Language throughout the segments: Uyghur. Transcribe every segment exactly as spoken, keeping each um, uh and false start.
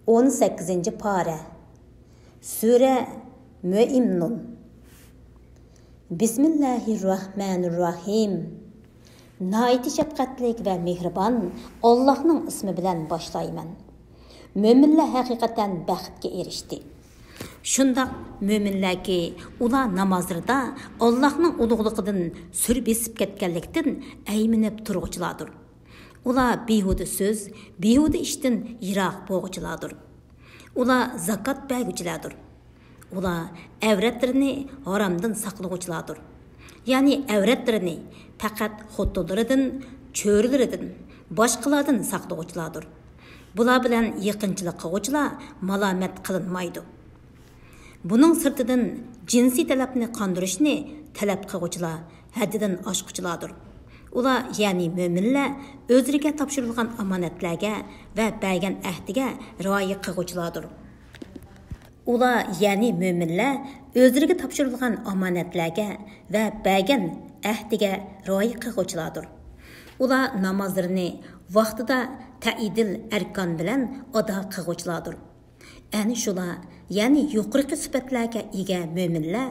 ئون سەككىزىنچى پارە. سۈرە مۆئمىنۇن. بىسمىللاھىررەھمانىررەھىم. ناھايىتى شەپقەتلىك ۋە مېھرىبان ئاللاھنىڭ ئىسمى بىلەن باشلايمەن. مۆمىنلەر ھەقىقەتەن بەختكە ئېرىشتى. شۇنداق مۆمىنلەركى، ئۇلار نامازلىرىدا ئاللاھنىڭ ئۇلۇغلۇقىدىن سۈر بېسىپ كەتكەنلىكتىن ئەيمىنىپ تۇرغۇچىلاردۇر. ئۇلار بىھۇدە سۆز، بىھۇدە ئىشتىن يىراق بولغۇچىلاردۇر. ئۇلار زاكات بەرگۈچىلەردۇر. ئۇلار ئەۋرەتلىرىنى ھارامدىن ساقلىغۇچىلاردۇر. يەنى ئەۋرەتلىرىنى پەقەت خوتۇنلىرىدىن، چۆرىلىرىدىن، باشقىلاردىن ساقلىغۇچىلاردۇر. بۇلار بىلەن يېقىنچىلىق قىلغۇچىلار مالامەت قىلىنمايدۇ. بۇنىڭ سىرتىدىن جىنسىي تەلەپنى قاندۇرۇشنى تەلەپ قىلغۇچىلار ھەددىدىن ئاشقۇچىلاردۇر. ئۇلار، يەنى مۆمىنلەر ئۆزلىرىگە تاپشۇرۇلغان ئامانەتلەرگە ۋە بەرگەن ئەھدىگە رىئايە قىلغۇچىلاردۇر. ئۇلار، يەنى مۆمىنلەر ئۆزلىرىگە تاپشۇرۇلغان ئامانەتلەرگە ۋە بەرگەن ئەھدىگە رىئايە قىلغۇچىلاردۇر. ئۇلار نامازلىرىنى ۋاقتىدا تەئىدىل ئەركان بىلەن ئادا قىلغۇچىلاردۇر. ئەنە شۇلار، يەنى يۇقىرىقى سۈپەتلەرگە ئىگە مۆمىنلەر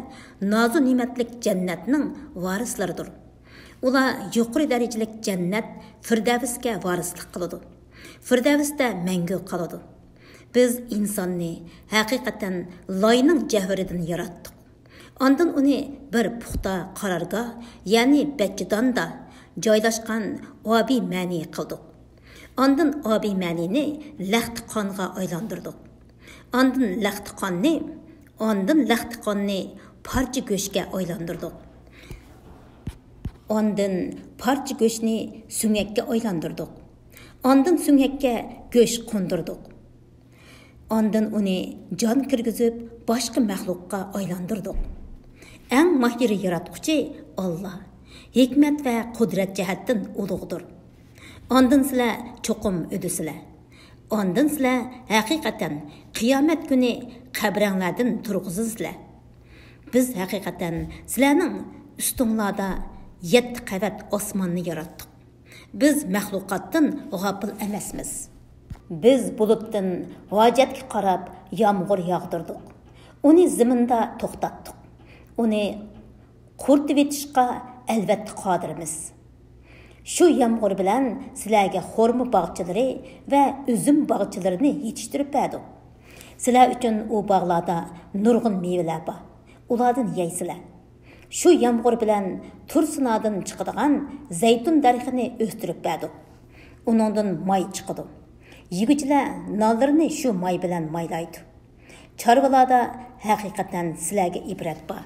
نازۇ نېمەتلىك جەننەتنىڭ ۋارىسلىرىدۇر. ئۇلار يۇقىرى دەرىجىلىك جەننەت فىردەۋسكە ۋارىسلىق قىلىدۇ. فىردەۋستە مەڭگۈ قالىدۇ. بىز ئىنساننى ھەقىقەتەن لاينىڭ جەۋھىرىدىن ياراتتۇق. ئاندىن ئۇنى بىر پۇختا قارارگاھ، يەنى بەچچىداندا جايلاشقان ئابىمەنى قىلدۇق. ئاندىن ئابىمەنىنى لەختە قانغا ئايلاندۇردۇق. ئاندىن لەختە قاننى، ئاندىن لەختە قاننى پارچە گۆشكە ئايلاندۇردۇق. ئاندىن پارچە گۆشنى سۆڭەككە ئايلاندۇردۇق. ئاندىن سۆڭەككە گۆش قوندۇردۇق. ئاندىن ئۇنى جان كىرگۈزۈپ، باشقا مەخلۇققا ئايلاندۇردۇق. ئەڭ ماھىر ياراتقۇچى ئاللا، ھېكمەت ۋە قۇدرەت جەھەتتىن ئۇلۇغدۇر. ئاندىن سىلەر چوقۇم ئۆلىسىلەر. ئاندىن سىلەر ھەقىقەتەن قىيامەت كۈنى قەبرەڭلەردىن تۇرغۇزىلىسىلەر. بىز ھەقىقەتەن سىلەرنىڭ ئۈستۈڭلاردا يەتتە قەۋەت ئاسماننى ياراتتۇق. بىز مەخلۇقاتتىن غاپىل ئەمەسمىز. بىز بۇلۇتتىن ھاجەتكە قاراپ يامغۇر ياغدۇردۇق. ئۇنى زېمىندا توختاتتۇق. ئۇنى قۇرۇتۇۋېتىشقا ئەلۋەتتە قادىرمىز. شۇ يامغۇر بىلەن سىلەرگە خورما باغچىلىرى ۋە ئۈزۈم باغچىلىرىنى يېتىشتۈرۈپ بەردۇق. سىلەر ئۈچۈن ئۇ باغلاردا نۇرغۇن مېۋىلەر بار. ئۇلاردىن يەيسىلەر. شۇ يامغۇر بىلەن تۇرسىنادىن چىقىدىغان زەيتۇن دەرىخىنى ئۆستۈرۈپ بەردۇق. ئۇنىڭدىن ماي چىقىدۇ. يېگۈچىلەر نانلىرىنى شۇ ماي بىلەن مايلايدۇ. چارۋىلاردا ھەقىقەتەن سىلەرگە ئىبرەت بار.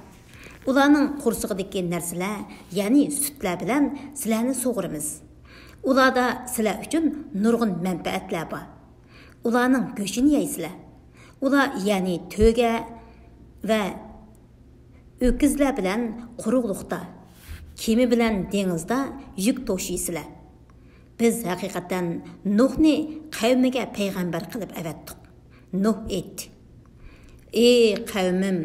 ئۇلارنىڭ قورسىقىدىكى نەرسىلەر، يەنى سۈتلەر بىلەن سىلەرنى سۇغۇرىمىز. ئۇلاردا سىلەر ئۈچۈن نۇرغۇن مەنپەئەتلەر بار. ئۇلارنىڭ گۆشىنى يەيسىلەر. ئۇلار، يەنى تۆگە ۋە ئۆكۈزلەر بىلەن قۇرۇقلۇقتا، كېمە بىلەن دېڭىزدا يۈك توشۇيسىلەر. بىز ھەقىقەتەن نۇھنى قەۋمىگە پەيغەمبەر قىلىپ ئەۋەتتۇق. نۇھ ئېيتتى: «ئى قەۋمىم،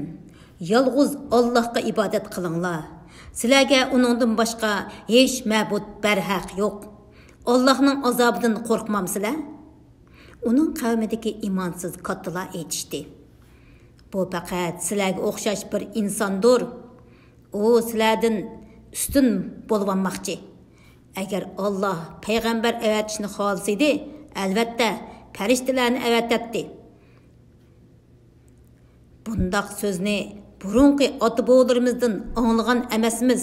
يالغۇز ئاللاھقا ئىبادەت قىلىڭلار. سىلەرگە ئۇنىڭدىن باشقا ھېچ مەبۇد بەرھەق يوق. ئاللاھنىڭ ئازابىدىن قورقمامسىلەر؟» ئۇنىڭ قەۋمىدىكى ئىمانسىز كاتتىلار ئېيتىشتى: «بۇ پەقەت سىلەرگە ئوخشاش بىر ئىنساندۇر. ئۇ سىلەردىن ئۈستۈن بولۇۋالماقچى. ئەگەر ئاللاھ پەيغەمبەر ئەۋەتىشنى خالىسىدى، ئەلۋەتتە، پەرىشتىلەرنى ئەۋەتەتتى. بۇنداق سۆزنى بۇرۇنقى ئاتا-بوۋىلىرىمىزدىن ئاڭلىغان ئەمەسمىز.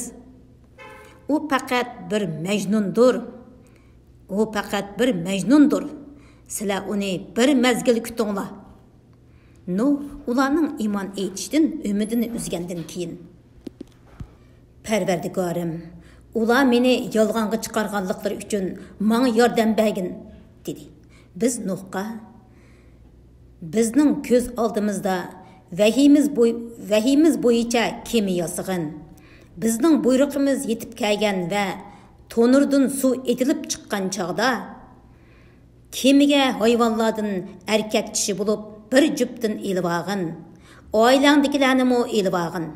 ئۇ پەقەت بىر مەجنۇندۇر. ئۇ پەقەت بىر مەجنۇندۇر. سىلەر ئۇنى بىر مەزگىل كۈتۈڭلار.» نۇھ ئۇلارنىڭ ئىمان ئېيتىشتىن ئۈمىدىنى ئۈزگەندىن كېيىن: «پەرۋەردىگارىم، ئۇلار مېنى يالغانغا چىقارغانلىقلىرى ئۈچۈن ماڭا ياردەم بەرگىن» دېدى. بىز نۇھقا: «بىزنىڭ كۆز ئالدىمىزدا ۋەھىيمىز بوي-، ۋەھىيمىز بويىچە كېمە ياسىغىن. بىزنىڭ بۇيرۇقىمىز يېتىپ كەلگەن ۋە تونۇردىن سۇ ئېتىلىپ چىققان چاغدا، كېمىگە ھايۋانلاردىن ئەركەك چىشى بولۇپ بىر جۈپتىن ئېلىۋالغىن. ئائىلەڭدىكىلەرنىمۇ ئېلىۋالغىن.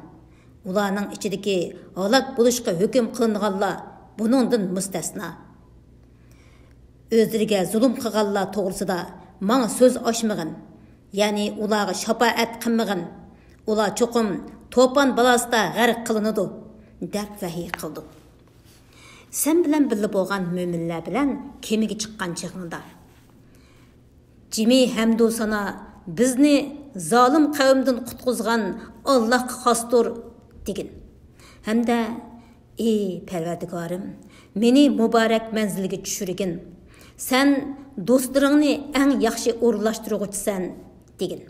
ئۇلارنىڭ ئىچىدىكى ھالاك بولۇشقا ھۆكۈم قىلىنغانلار بۇنىڭدىن مۇستەسنا. ئۆزلىرىگە زۇلۇم قىلغانلار توغرىسىدا ماڭا سۆز ئاچمىغىن، يەنى ئۇلارغا شاپائەت قىلمىغىن، ئۇلار چوقۇم توپان بالاسىدا غەرق قىلىنىدۇ، دەپ ۋەھىي قىلدۇق. سەن بىلەن بىللە بولغان مۆمىنلەر بىلەن كېمىگە چىققان چېغىڭدا، جىمى ھەمدۇ سانا بىزنى زالىم قەۋمدىن قۇتقۇزغان ئاللاھقا خاستۇر، دېگىن. ھەمدە، ئى پەرۋەردىگارىم، مېنى مۇبارەك مەنزىلگە چۈشۈرگىن. سەن دوستلىرىڭنى ئەڭ ياخشى ئورۇنلاشتۇرغۇچىسەن، دېگىن.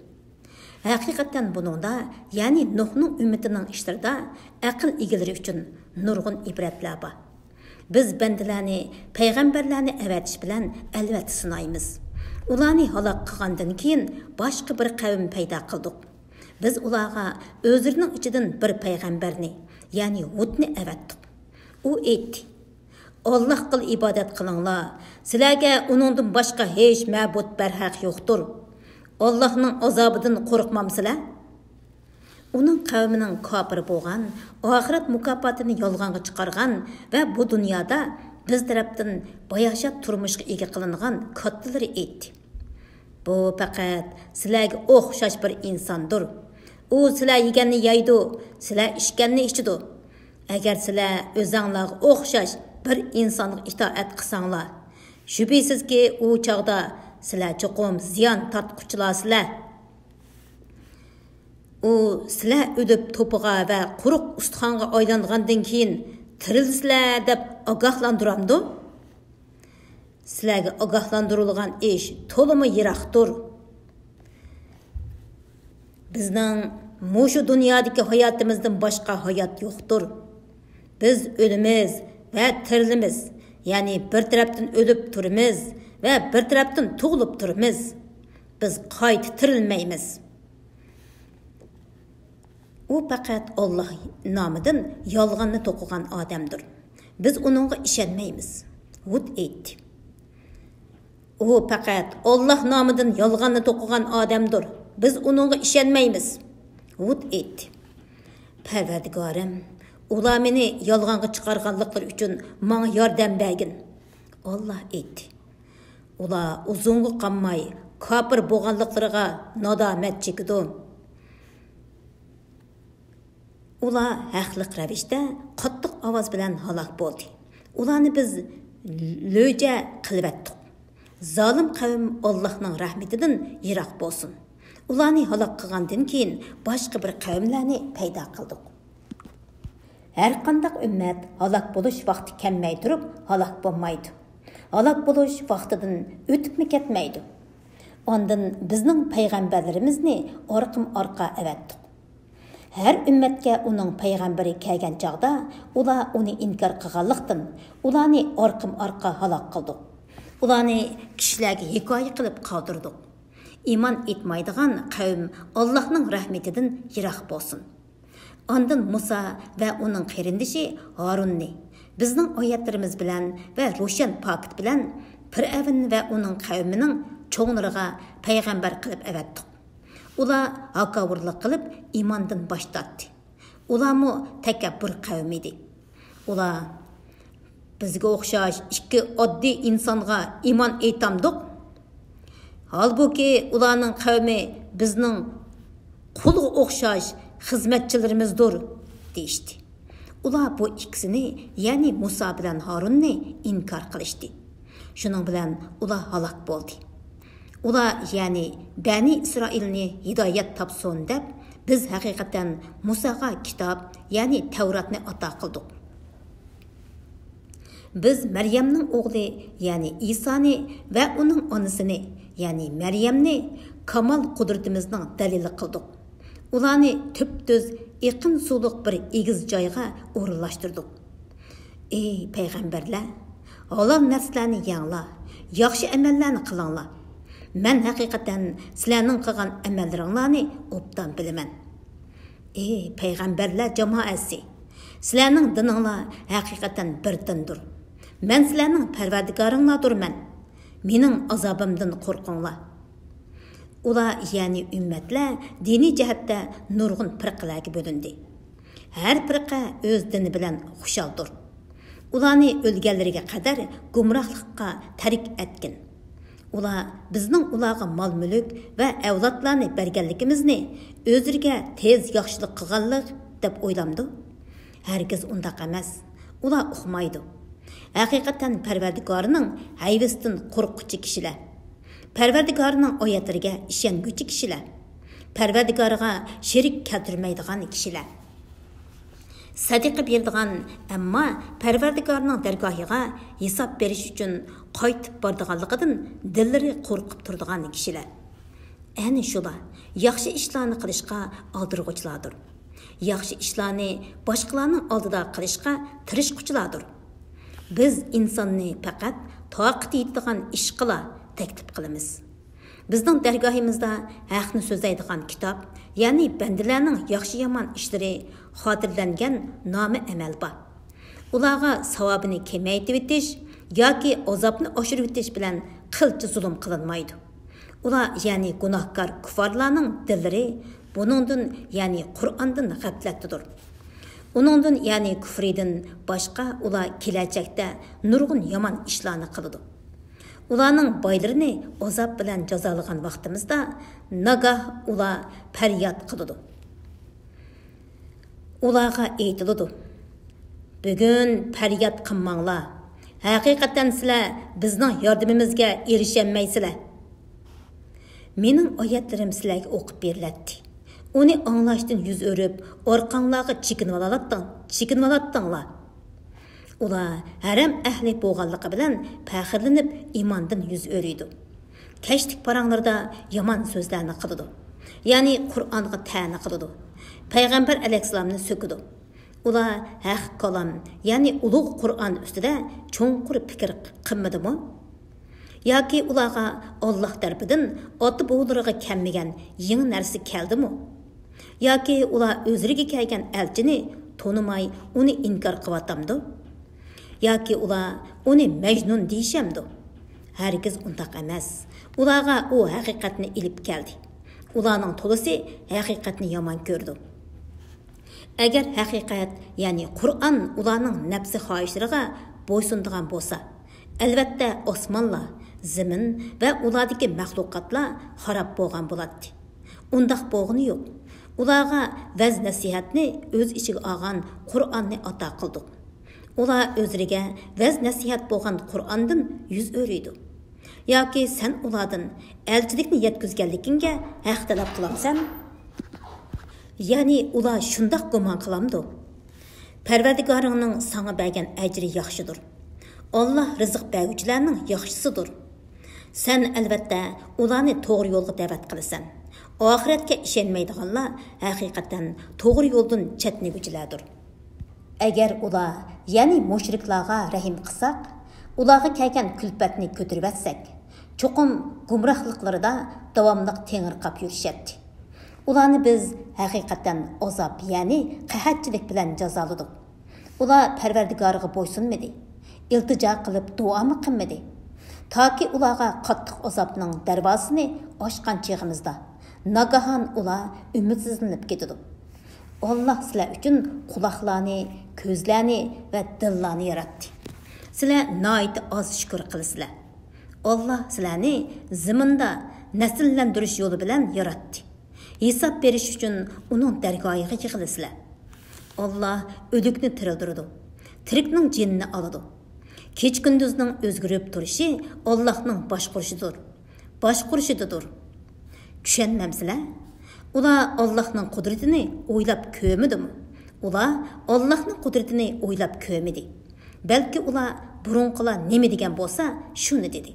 ھەقىقەتەن بۇنىڭدا، يەنى نۇھنىڭ ئۈممىتىنىڭ ئىشلىرىدا ئەقىل ئىگىلىرى ئۈچۈن نۇرغۇن ئىبرەتلەر بار. بىز بەندىلەرنى پەيغەمبەرلەرنى ئەۋەتىش بىلەن ئەلۋەتتە سىنايمىز. ئۇلارنى ھالاك قىلغاندىن كېيىن باشقا بىر قەۋم پەيدا قىلدۇق. بىز ئۇلارغا ئۆزلىرىنىڭ ئىچىدىن بىر پەيغەمبەرنى، يەنى ھۇدنى ئەۋەتتۇق. ئۇ ئېيتتى، ئاللاھقىلا ئىبادەت قىلىڭلار، سىلەرگە ئۇنىڭدىن باشقا ھېچ مەبۇد بەرھەق يوقتۇر. ئاللاھنىڭ ئازابىدىن قورقمامسىلەر؟ ئۇنىڭ قەۋمىنىڭ كاپىر بولغان، ئاخىرەت مۇكاپاتىنى يالغانغا چىقارغان ۋە بۇ دۇنيادا بىز تەرەپتىن باياشات تۇرمۇشقا ئىگە قىلىنغان كاتتىلىرى ئېيتتى، بۇ پەقەت سىلەرگە ئوخشاش بىر ئىنساندۇر. ئۇ سىلەر يېگەننى يەيدۇ، سىلەر ئىچكەننى ئىچىدۇ. ئەگەر سىلەر ئۆزەڭلارغا ئوخشاش بىر ئىنسانغا ئىتائەت قىلساڭلار، شۈبھىسىزكى، ئۇ چاغدا سىلەر چوقۇم زىيان تارتقۇچىلارسىلەر. ئۇ سىلەر ئۆلۈپ توپىغا ۋە قۇرۇق ئۇستىخانغا ئايلانغاندىن كېيىن تىرىلىسىلەر دەپ ئاگاھلاندۇرامدۇ؟ سىلەرگە ئاگاھلاندۇرۇلغان ئىش تولىمۇ يىراقتۇر. بىزنىڭ مۇشۇ دۇنيادىكى ھاياتىمىزدىن باشقا ھايات يوقتۇر. بىز ئۆلىمىز ۋە تىرىلىمىز، يەنى بىر تەرەپتىن ئۆلۈپ تۇرىمىز ۋە بىر تەرەپتىن تۇغۇلۇپ تۇرىمىز. بىز قايتا تىرىلمەيمىز. ئۇ پەقەت ئاللاھ نامىدىن يالغاننى توقۇغان ئادەمدۇر. بىز ئۇنىڭغا ئىشەنمەيمىز. ھۇد ئېيتتى، ئۇ پەقەت ئاللاھ نامىدىن يالغاننى توقۇغان ئادەمدۇر. بىز ئۇنىڭغا ئىشەنمەيمىز. ھۇد ئېيتتى، پەرۋەردىگارىم، ئۇلار مېنى يالغانغا چىقارغانلىقلىرى ئۈچۈن ماڭا ياردەم بەرگىن. ئاللاھ ئېيتتى، ئۇلار ئۇزۇنغا قالماي كاپىر بولغانلىقلىرىغا نادامەت چېكىدۇ. ئۇلار ھەقلىق رەۋىشتە قاتتىق ئاۋاز بىلەن ھالاك بولدى. ئۇلارنى بىز لۆجە قىلىۋەتتۇق. زالىم قەۋم ئاللاھنىڭ رەھمىتىدىن يىراق بولسۇن. ئۇلارنى ھالاك قىلغاندىن كېيىن باشقا بىر قەۋملەرنى پەيدا قىلدۇق. ھەرقانداق ئۈممەت ھالاك بولۇش ۋاقتى كەلمەي تۇرۇپ ھالاك بولمايدۇ. ھالاك بولۇش ۋاقتىدىن ئۆتۈپمۇ كەتمەيدۇ. ئاندىن بىزنىڭ پەيغەمبەرلىرىمىزنى ئارقىمۇ ئارقا ئەۋەتتۇق. ھەر ئۈممەتكە ئۇنىڭ پەيغەمبىرى كەلگەن چاغدا، ئۇلار ئۇنى ئىنكار قىلغانلىقتىن، ئۇلارنى ئارقىمۇ ئارقا ھالاك قىلدۇق. ئۇلارنى كىشىلەرگە ھېكايە قىلىپ قالدۇردۇق. ئىمان ئېيتمايدىغان قەۋم ئاللاھنىڭ رەھمىتىدىن يىراق بولسۇن. ئاندىن مۇسا ۋە ئۇنىڭ قېرىندىشى ھارۇننى بىزنىڭ ئايەتلىرىمىز بىلەن ۋە روشەن پاكىت بىلەن پىرئەۋن ۋە ئۇنىڭ قەۋمىنىڭ چوڭلىرىغا پەيغەمبەر قىلىپ ئەۋەتتۇق. ئۇلار ھاكاۋۇرلۇق قىلىپ ئىماندىن باش تارتتى. ئۇلارمۇ تەكەببۇر قەۋم ئىدى. ئۇلار، بىزگە ئوخشاش ئىككى ئاددىي ئىنسانغا ئىمان ئېيتامدۇق؟ ھالبۇكى، ئۇلارنىڭ قەۋمى بىزنىڭ قۇلغا ئوخشاش خىزمەتچىلىرىمىزدۇر، دېيىشتى. ئۇلار بۇ ئىككىسىنى، يەنى مۇسا بىلەن ھارۇننى ئىنكار قىلىشتى. شۇنىڭ بىلەن ئۇلار ھالاك بولدى. ئۇلار، يەنى بەنى ئىسرائىلنى ھىدايەت تاپسۇن دەپ، بىز ھەقىقەتەن مۇساغا كىتاب، يەنى تەۋراتنى ئاتا قىلدۇق. بىز مەريەمنىڭ ئوغلى، يەنى ئىسانى ۋە ئۇنىڭ ئانىسىنى، يەنى مەريەمنى كامال قۇدرىتىمىزنىڭ دەلىلى قىلدۇق. ئۇلارنى تۈپتۈز ئېقىن سۇلۇق بىر ئېگىز جايغا ئورۇنلاشتۇردۇق. ئەي پەيغەمبەرلەر، ھالال نەرسىلەرنى يەڭلار، ياخشى ئەمەللەرنى قىلىڭلار. مەن ھەقىقەتەن سىلەرنىڭ قىلغان ئەمەللىرىڭلارنى ئوبدان بىلىمەن. ئەي پەيغەمبەرلەر جامائەسى، سىلەرنىڭ دىنىڭلار ھەقىقەتەن بىر دىندۇر. مەن سىلەرنىڭ پەرۋەردىگارىڭلاردۇرمەن. مېنىڭ ئازابىمدىن قورقۇڭلار. ئۇلار، يەنى ئۈممەتلەر دىنىي جەھەتتە نۇرغۇن پىرقىلەرگە بۆلۈندى. ھەر پىرقە ئۆز دىنى بىلەن خۇشالدۇر. ئۇلارنى ئۆلگەنلىرىگە قەدەر گۇمراھلىققا تەرك ئەتكىن. ئۇلار بىزنىڭ ئۇلارغا مال-مۈلۈك ۋە ئەۋلادلارنى بەرگەنلىكىمىزنى ئۆزلىرىگە تېز ياخشىلىق قىلغانلىق دەپ ئويلامدۇ؟ ھەرگىز ئۇنداق ئەمەس. ئۇلار ئۇقمايدۇ. ھەقىقەتەن پەرۋەردىگارىنىڭ ھەيۋىسىدىن قورققۇچى كىشىلەر. پەرۋەردىگارىنىڭ ئايەتلىرىگە ئىشەنگۈچى كىشىلەر. پەرۋەردىگارىغا شېرىك كەلتۈرمەيدىغان كىشىلەر. سەدىقە بېرىدىغان، ئەمما پەرۋەردىگارنىڭ دەرگاھىغا ھېساب بېرىش ئۈچۈن قايتىپ بارىدىغانلىقىدىن دىللىرى قورقۇپ تۇرىدىغان كىشىلەر. ئەنە شۇلار ياخشى ئىشلارنى قىلىشقا ئالدىرىغۇچىلاردۇر. ياخشى ئىشلارنى باشقىلارنىڭ ئالدىدا قىلىشقا تىرىشقۇچىلاردۇر. بىز ئىنساننى پەقەت تاقىتى يېتىدىغان ئىشقىلا تەكلىپ قىلىمىز. بىزنىڭ دەرگاھىمىزدا ھەقنى سۆزلەيدىغان كىتاب، يەنى بەندىلەرنىڭ ياخشى-يامان ئىشلىرى خاتىرىلەنگەن نامە ئەمەل بار. ئۇلارغا ساۋابىنى كېمەيتىۋېتىش ياكى ئازابنى ئاشۇرۇۋېتىش بىلەن قىلچە زۇلۇم قىلىنمايدۇ. ئۇلار، يەنى گۇناھكار كۇففارلارنىڭ دىللىرى بۇنىڭدىن، يەنى قۇرئاندىن غەپلەتتىدۇر. ئۇنىڭدىن، يەنى كۇفرىدىن باشقا ئۇلار كېلەچەكتە نۇرغۇن يامان ئىشلارنى قىلىدۇ. ئۇلارنىڭ بايلىرىنى ئازاب بىلەن جازالىغان ۋاقتىمىزدا، ناگاھ ئۇلار پەرياد قىلىدۇ. ئۇلارغا ئېيتىلىدۇ، بۈگۈن پەرياد قىلماڭلار. ھەقىقەتەن سىلەر بىزنىڭ ياردىمىمىزگە ئېرىشەلمەيسىلەر. مېنىڭ ئايەتلىرىم سىلەرگە ئوقۇپ بېرىلەتتى. ئۇنى ئاڭلاشتىن يۈز ئۆرۈپ، ئارقاڭلارغا چېكىنىۋالاتتىڭ-، چېكىنىۋالاتتىڭلار. ئۇلار ھەرەم ئەھلى بولغانلىقى بىلەن پەخىرلىنىپ ئىماندىن يۈز ئۆرۈيدۇ. كەچلىك پاراڭلىرىدا يامان سۆزلەرنى قىلىدۇ. يەنى قۇرئانغا تەنە قىلىدۇ. پەيغەمبەر ئەلەيھىسسالامنى سۆكىدۇ. ئۇلار ھەق كالام، يەنى ئۇلۇغ قۇرئان ئۈستىدە چوڭقۇر پىكىر قىلمىدىمۇ؟ ياكى ئۇلارغا ئاللاھ تەرىپىدىن ئاتا-بوۋىلىرىغا كەلمىگەن يېڭى نەرسە كەلدىمۇ؟ ياكى ئۇلار ئۆزلىرىگە كەلگەن ئەلچىنى تونۇماي ئۇنى ئىنكار قىلىۋاتامدۇ؟ ياكى ئۇلار ئۇنى مەجنۇن دېيىشەمدۇ؟ ھەرگىز ئۇنداق ئەمەس. ئۇلارغا ئۇ ھەقىقەتنى ئېلىپ كەلدى. ئۇلارنىڭ تولىسى ھەقىقەتنى يامان كۆرىدۇ. ئەگەر ھەقىقەت، يەنى قۇرئان ئۇلارنىڭ نەپسى خاھىشلىرىغا بويسۇنىدىغان بولسا، ئەلۋەتتە ئاسمانلار، زېمىن ۋە ئۇلاردىكى مەخلۇقاتلار خاراب بولغان بولاتتى. ئۇنداق بولغىنى يوق. ئۇلارغا ۋەز-نەسىھەتنى ئۆز ئىچىگە ئالغان قۇرئاننى ئاتا قىلدۇق. ئۇلار ئۆزلىرىگە ۋەز-نەسىھەت بولغان قۇرئاندىن يۈز ئۆرۈيدۇ. ياكى سەن ئۇلاردىن ئەلچىلىكنى يەتكۈزگەنلىكىڭگە ھەق تەلەپ قىلامسەن؟ يەنى ئۇلار شۇنداق گۇمان قىلامدۇ؟ پەرۋەردىگارىڭنىڭ ساڭا بەرگەن ئەجرى ياخشىدۇر. ئاللاھ رىزىق بەرگۈچىلەرنىڭ ياخشىسىدۇر. سەن ئەلۋەتتە ئۇلارنى توغرا يولغا دەۋەت قىلىسەن. ئاخىرەتكە ئىشەنمەيدىغانلار ھەقىقەتەن توغرا يولدىن چەتنىگۈچىلەردۇر. ئەگەر ئۇلار، يەنى مۇشرىكلارغا رەھىم قىلساق، ئۇلارغا كەلگەن كۈلپەتنى كۆتۈرۈۋەتسەك، چوقۇم گۇمراھلىقلىرىدا داۋاملىق تېڭىرقاپ يۈرۈشەتتى. ئۇلارنى بىز ھەقىقەتەن ئازاب، يەنى قەھەتچىلىك بىلەن جازالىدۇق. ئۇلار پەرۋەردىگارىغا بويسۇنمىدى، ئىلتىجا قىلىپ دۇئامۇ قىلمىدى. تاكى ئۇلارغا قاتتىق ئازابنىڭ دەرۋازىسىنى ئاچقان چېغىمىزدا، ناگاھان ئۇلار ئۈمىدسىزلىنىپ كېتىدۇ. ئاللاھ سىلەر ئۈچۈن قۇلاقلارنى، كۆزلەرنى ۋە دىللارنى ياراتتى. سىلەر ناھايىتى ئاز شۈكۈر قىلىسىلەر. ئاللاھ سىلەرنى زېمىندا نەسىللەندۈرۈش يولى بىلەن ياراتتى. ھېساب بېرىش ئۈچۈن ئۇنىڭ دەرگاھىغا يىغىلىسىلەر. ئاللاھ ئۆلۈكنى تىرىلدۈرىدۇ، تىرىكنىڭ جېنىنى ئالىدۇ. كېچە-كۈندۈزنىڭ ئۆزگىرىپ تۇرۇشى ئاللاھنىڭ باشقۇرۇشىدۇر. باشقۇرۇشىدىدۇر. چۈشەنمەمسىلەر؟ ئۇلار ئاللاھنىڭ قۇدرىتىنى ئويلاپ كۆرمىدىمۇ؟ ئۇلار ئاللاھنىڭ قۇدرىتىنى ئويلاپ كۆرمىدى. بەلكى ئۇلار بۇرۇنقىلار نېمە دېگەن بولسا، شۇنى دېدى.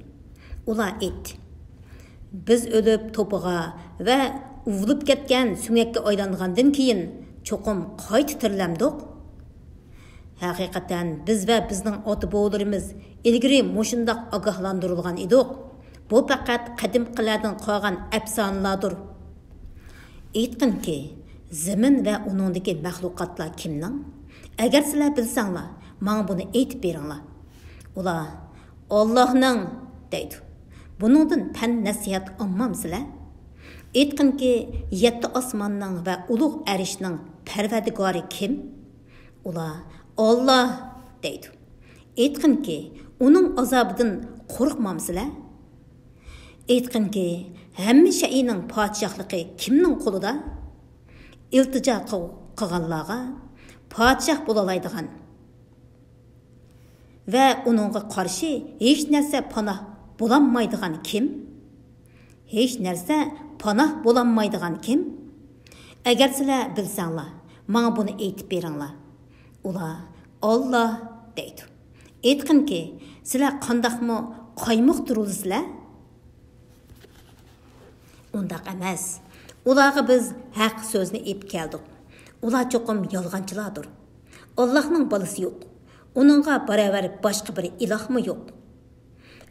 ئۇلار ئېيتتى، بىز ئۆلۈپ توپىغا ۋە ئۇۋۇلۇپ كەتكەن سۆڭەككە ئايلانغاندىن كېيىن چوقۇم قايتا تىرىلەمدۇق؟ ھەقىقەتەن بىز ۋە بىزنىڭ ئاتا-بوۋىلىرىمىز ئىلگىرى مۇشۇنداق ئاگاھلاندۇرۇلغان ئىدۇق. بۇ پەقەت قەدىمكىلەردىن قالغان ئەپسانىلاردۇر. ئېيتقىنكى، زېمىن ۋە ئۇنىڭدىكى مەخلۇقاتلار كىمنىڭ؟ ئەگەر سىلەر بىلسەڭلار، ماڭا بۇنى ئېيتىپ بېرىڭلار. ئۇلار، ئاللاھنىڭ، دەيدۇ. بۇنىڭدىن پەند-نەسىھەت ئالمامسىلەر؟ ئېيتقىنكى، يەتتە ئاسماننىڭ ۋە ئۇلۇغ ئەرشنىڭ پەرۋەردىگارى كىم؟ ئۇلار، ئاللاھ، دەيدۇ. ئېيتقىنكى، ئۇنىڭ ئازابىدىن قورقمامسىلەر؟ ئېيتقىنكى، ھەممە شەيئىنىڭ پادىشاھلىقى كىمنىڭ قولىدا؟ ئىلتىجا قىل-، قىلغانلارغا پادىشاھ بولالايدىغان ۋە ئۇنىڭغا قارشى ھېچ نەرسە پاناھ بولالمايدىغان كىم؟ ھېچ نەرسە پاناھ بولالمايدىغان كىم؟ ئەگەر سىلەر بىلسەڭلار، ماڭا بۇنى ئېيتىپ بېرىڭلار. ئۇلار، «ئاللا» دەيدۇ. ئېيتقىنكى، سىلەر قانداقمۇ قايمۇق تۇرۇلىسىلەر؟ ئۇنداق ئەمەس. ئۇلارغا بىز ھەق سۆزنى ئېلىپ كەلدۇق. ئۇلار چوقۇم يالغانچىلاردۇر. ئاللاھنىڭ بالىسى يوق. ئۇنىڭغا باراۋەر باشقا بىر ئىلاھمۇ يوق.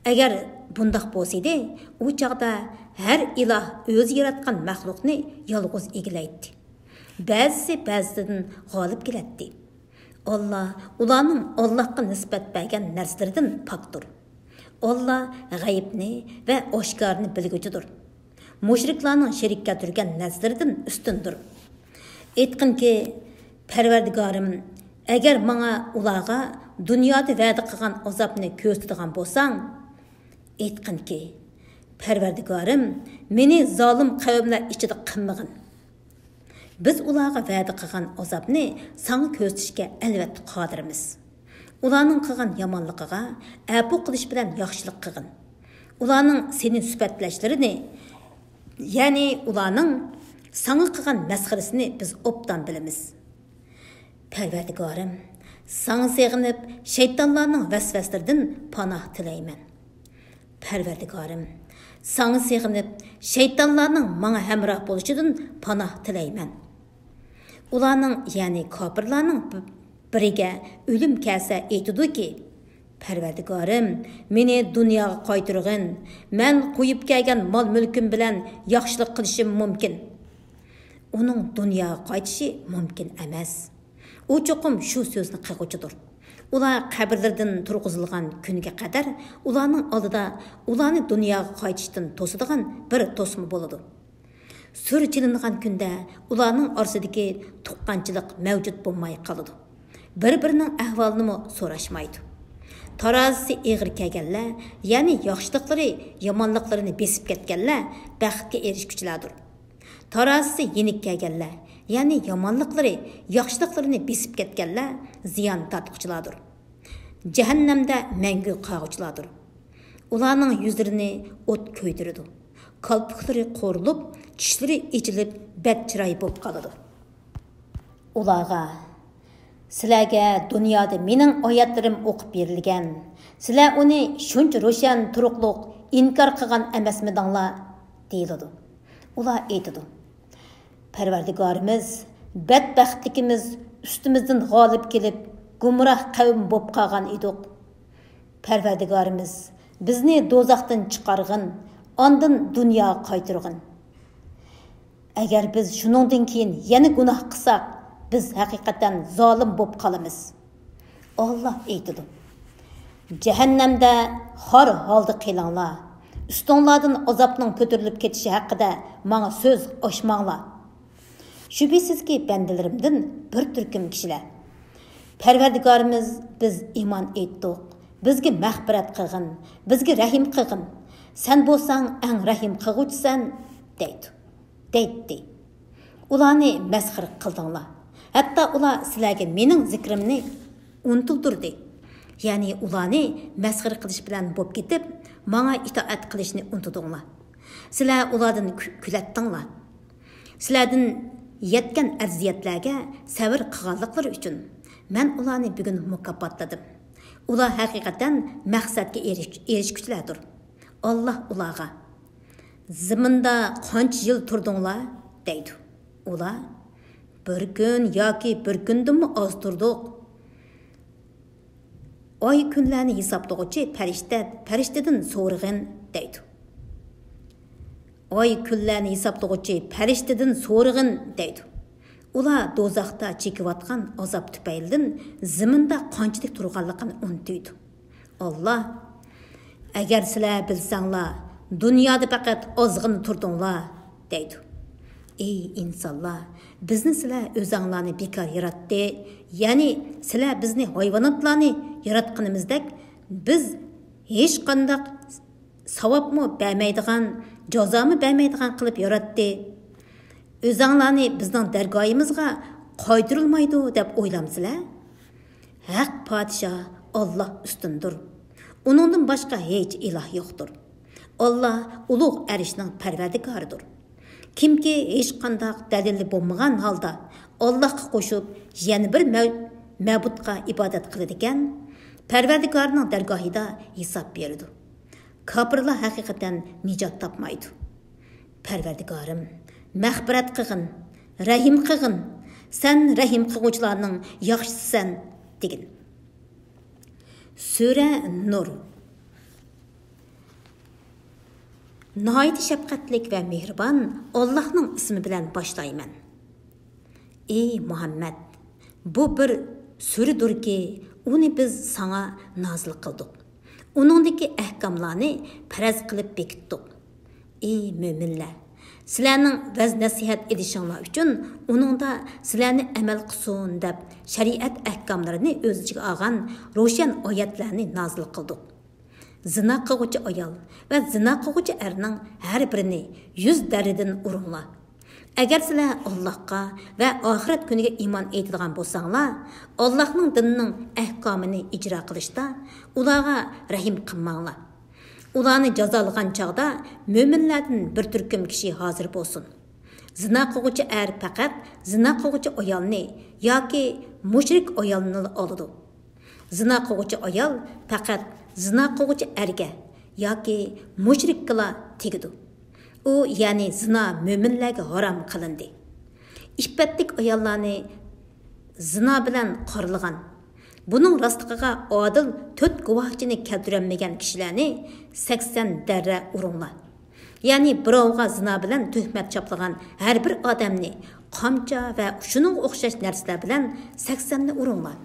ئەگەر بۇنداق بولسىدى، ئۇ چاغدا ھەر ئىلاھ ئۆزى ياراتقان مەخلۇقنى يالغۇز ئىگىلەيتتى. بەزىسى بەزىسىدىن غالىب كېلەتتى. ئاللا ئۇلارنىڭ ئاللاھقا نىسبەت بەرگەن نەرسىلىرىدىن پاكتۇر. ئاللا غەيىبنى ۋە ئاشكارىنى بىلگۈچىدۇر. مۇشرىكلارنىڭ شېرىك كەلتۈرگەن نەرسىلىرىدىن ئۈستۈندۇر. ئېيتقىنكى، پەرۋەردىگارىم، ئەگەر ماڭا ئۇلارغا دۇنيادا ۋەدە قىلغان ئازابنى كۆرسىتىدىغان بولساڭ، ئېيتقىنكى، پەرۋەردىگارىم، مېنى زالىم قەۋملەر ئىچىدە قىلمىغىن. بىز ئۇلارغا ۋەدە قىلغان ئازابنى ساڭا كۆرسىتىشكە ئەلۋەتتە قادىرمىز. ئۇلارنىڭ قىلغان يامانلىقىغا ئەپۇ قىلىش بىلەن ياخشىلىق قىلغىن. ئۇلارنىڭ سېنى سۈپەتلەشلىرىنى، يەنى ئۇلارنىڭ ساڭا قىلغان مەسخىرىسىنى بىز ئوبدان بىلىمىز. پەرۋەردىگارىم، ساڭا سېغىنىپ، شەيتانلارنىڭ ۋەسۋەسىلىرىدىن پاناھ تىلەيمەن. پەرۋەردىگارىم، ساڭا سېغىنىپ، شەيتانلارنىڭ ماڭا ھەمراھ بولۇشىدىن پاناھ تىلەيمەن. ئۇلارنىڭ، يەنى كاپىرلارنىڭ ب-، بىرىگە ئۆلۈم كەلسە ئېيتىدۇكى، پەرۋەردىگارىم، مېنى دۇنياغا قايتۇرغىن، مەن قويۇپ كەلگەن مال-مۈلكۈم بىلەن ياخشىلىق قىلىشىم مۇمكىن. ئۇنىڭ دۇنياغا قايتىشى مۇمكىن ئەمەس. ئۇ چوقۇم شۇ سۆزنى قىلغۇچىدۇر. ئۇلار قەبرىلىرىدىن تۇرغۇزۇلغان كۈنگە قەدەر ئۇلارنىڭ ئالدىدا ئۇلارنى دۇنياغا قايتىشتىن توسىدىغان بىر توسما بولىدۇ. سۈر چېلىنغان كۈندە ئۇلارنىڭ ئارىسىدىكى تۇغقانچىلىق مەۋجۇت بولماي قالىدۇ. بىر-بىرىنىڭ ئەھۋالىنىمۇ سوراشمايدۇ. تارازىسى ئېغىر كەلگەنلەر، يەنى ياخشىلىقلىرى يامانلىقلىرىنى بېسىپ كەتكەنلەر بەختكە ئېرىشكۈچىلەردۇر. تارازىسى يېنىك كەلگەنلەر، يەنى يامانلىقلىرى ياخشىلىقلىرىنى بېسىپ كەتكەنلەر زىيان تارتقۇچىلاردۇر. جەھەننەمدە مەڭگۈ قالغۇچىلاردۇر. ئۇلارنىڭ يۈزلىرىنى ئوت كۆيدۈرىدۇ. كالپۇكلىرى قورۇلۇپ، چىشلىرى ئېچىلىپ، بەت چىراي بولۇپ قالىدۇ. ئۇلارغا، «سىلەرگە دۇنيادا مېنىڭ ئايەتلىرىم ئوقۇپ بېرىلگەن. سىلەر ئۇنى شۇنچە روشەن تۇرۇقلۇق ئىنكار قىلغان ئەمەسمىدىڭلار؟» دېيىلىدۇ. ئۇلار ئېيتىدۇ، «پەرۋەردىگارىمىز، بەتبەختلىكىمىز ئۈستىمىزدىن غالىب كېلىپ، گۇمراھ قەۋم بولۇپ قالغان ئىدۇق. پەرۋەردىگارىمىز، بىزنى دوزاختىن چىقارغىن، ئاندىن دۇنياغا قايتۇرغىن. ئەگەر بىز شۇنىڭدىن كېيىن يەنە گۇناھ قىلساق، بىز ھەقىقەتەن زالىم بولۇپ قالىمىز.» ئاللا ئېيتىدۇ، «جەھەننەمدە خار ھالدا قېلىڭلار، ئۈستۈڭلاردىن ئازابنىڭ كۆتۈرۈلۈپ كېتىشى ھەققىدە ماڭا سۆز ئاچماڭلار. شۈبھىسىزكى، بەندىلىرىمدىن بىر تۈركۈم كىشىلەر، پەرۋەردىگارىمىز، بىز ئىمان ئېيتتۇق، بىزگە مەغپىرەت قىلغىن، بىزگە رەھىم قىلغىن، سەن بولساڭ ئەڭ رەھىم قىلغۇچىسەن» دەيدۇ، دەيتتى. ئۇلارنى مەسخىرە قىلدىڭلار. ھەتتا ئۇلار سىلەرگە مېنىڭ زىكرىمنى ئۇنتۇلدۇردى. يەنى ئۇلارنى مەسخىرە قىلىش بىلەن بوپ كېتىپ، ماڭا ئىتائەت قىلىشنى ئۇنتۇدۇڭلار. سىلەر ئۇلاردىن كۈ-، كۈلەتتىڭلار. سىلەردىن يەتكەن ئەزىيەتلەرگە سەۋر قىلغانلىقلىرى ئۈچۈن مەن ئۇلارنى بۈگۈن مۇكاپاتلىدىم. ئۇلار ھەقىقەتەن مەقسەتكە ئېرىش-، ئېرىشكۈچىلەردۇر. ئاللا ئۇلارغا، «زېمىندا قانچە يىل تۇردۇڭلار؟» دەيدۇ. ئۇلار، «بىر كۈن ياكى بىر كۈندىنمۇ ئاز تۇردۇق.» «ئاي كۈنلەرنى ھېسابلىغۇچى پەرىشتە، پەرىشتىدىن سورىغىن» دەيدۇ. «ئاي كۈنلەرنى ھېسابلىغۇچى پەرىشتىدىن سورىغىن» دەيدۇ. ئۇلار دوزاختا چېكىۋاتقان ئازاب تۈپەيلىدىن زېمىندا قانچىلىك تۇرغانلىقىنى ئۇنتۇيدۇ. ئاللا، «ئەگەر سىلەر بىلسەڭلار، دۇنيادا پەقەت ئازغىنە تۇردۇڭلار» دەيدۇ. «ئەي ئىنسانلار، بىزنى سىلەر ئۆزەڭلارنى بىكار ياراتتى، يەنى سىلەر بىزنى ھايۋاناتلارنى ياراتقىنىمىزدەك، بىز ھېچقانداق ساۋابمۇ بەرمەيدىغان، جازامۇ بەرمەيدىغان قىلىپ ياراتتى. ئۆزەڭلارنى بىزنىڭ دەرگاھىمىزغا قايتۇرۇلمايدۇ دەپ ئويلامسىلەر؟ ھەق پادىشاھ ئاللاھ ئۈستۈندۇر. ئۇنىڭدىن باشقا ھېچ ئىلاھ يوقتۇر. ئاللاھ ئۇلۇغ ئەرشنىڭ پەرۋەردىگارىدۇر. كىمكى ھېچقانداق دەلىلى بولمىغان ھالدا ئاللاھقا قوشۇپ يەنە بىر مەۋ-، مەبۇدقا ئىبادەت قىلىدىكەن، پەرۋەردىگارىنىڭ دەرگاھىدا ھېساب بېرىدۇ. كاپىرلار ھەقىقەتەن نىجات تاپمايدۇ. پەرۋەردىگارىم، مەغپىرەت قىلغىن، رەھىم قىلغىن، سەن رەھىم قىلغۇچىلارنىڭ ياخشىسىسەن، دېگىن. سۈرە نۇر. ناھايىتى شەپقەتلىك ۋە مېھرىبان ئاللاھنىڭ ئىسمى بىلەن باشلايمەن. ئى مۇھەممەد، بۇ بىر سۈرىدۇركى، ئۇنى بىز ساڭا نازىل قىلدۇق. ئۇنىڭدىكى ئەھكاملارنى پەرەز قىلىپ بېكىتتۇق. ئى مۆمىنلەر، سىلەرنىڭ ۋەز-نەسىھەت ئېلىشىڭلار ئۈچۈن ئۇنىڭدا سىلەرنى ئەمەل قىلسۇن دەپ شەرىئەت ئەھكاملىرىنى ئۆز ئىچىگە ئالغان روشەن ئايەتلەرنى نازىل قىلدۇق. زىنا قىلغۇچى ئايال ۋە زىنا قىلغۇچى ئەرنىڭ ھەر بىرىنى يۈز دەررىدىن ئۇرۇڭلار. ئەگەر سىلەر ئاللاھقا ۋە ئاخىرەت كۈنىگە ئىمان ئېيتىدىغان بولساڭلار، ئاللاھنىڭ دىنىنىڭ ئەھكامىنى ئىجرا قىلىشتا ئۇلارغا رەھىم قىلماڭلار. ئۇلارنى جازالىغان چاغدا مۆمىنلەردىن بىر تۈركۈم كىشى ھازىر بولسۇن. زىنا قىلغۇچى ئەر پەقەت زىنا قىلغۇچى ئايالنى ياكى مۇشرىك ئايالنىلا ئالىدۇ. زىنا قىلغۇچى ئايال پەقەت زىنا قىلغۇچى ئەرگە ياكى مۇشرىككىلا تېگىدۇ. ئۇ، يەنى زىنا مۆمىنلەرگە ھارام قىلىندى. ئىپپەتلىك ئاياللارنى زىنا بىلەن قارىلىغان، بۇنىڭ راستلىقىغا ئادىل تۆت گۇۋاھچىنى كەلتۈرەلمىگەن كىشىلەرنى سەكسەن دەررە ئۇرۇڭلار. يەنى بىراۋغا زىنا بىلەن تۆھمەت چاپلىغان ھەر بىر ئادەمنى قامچا ۋە شۇنىڭغا ئوخشاش نەرسىلەر بىلەن سەكسەننى ئۇرۇڭلار.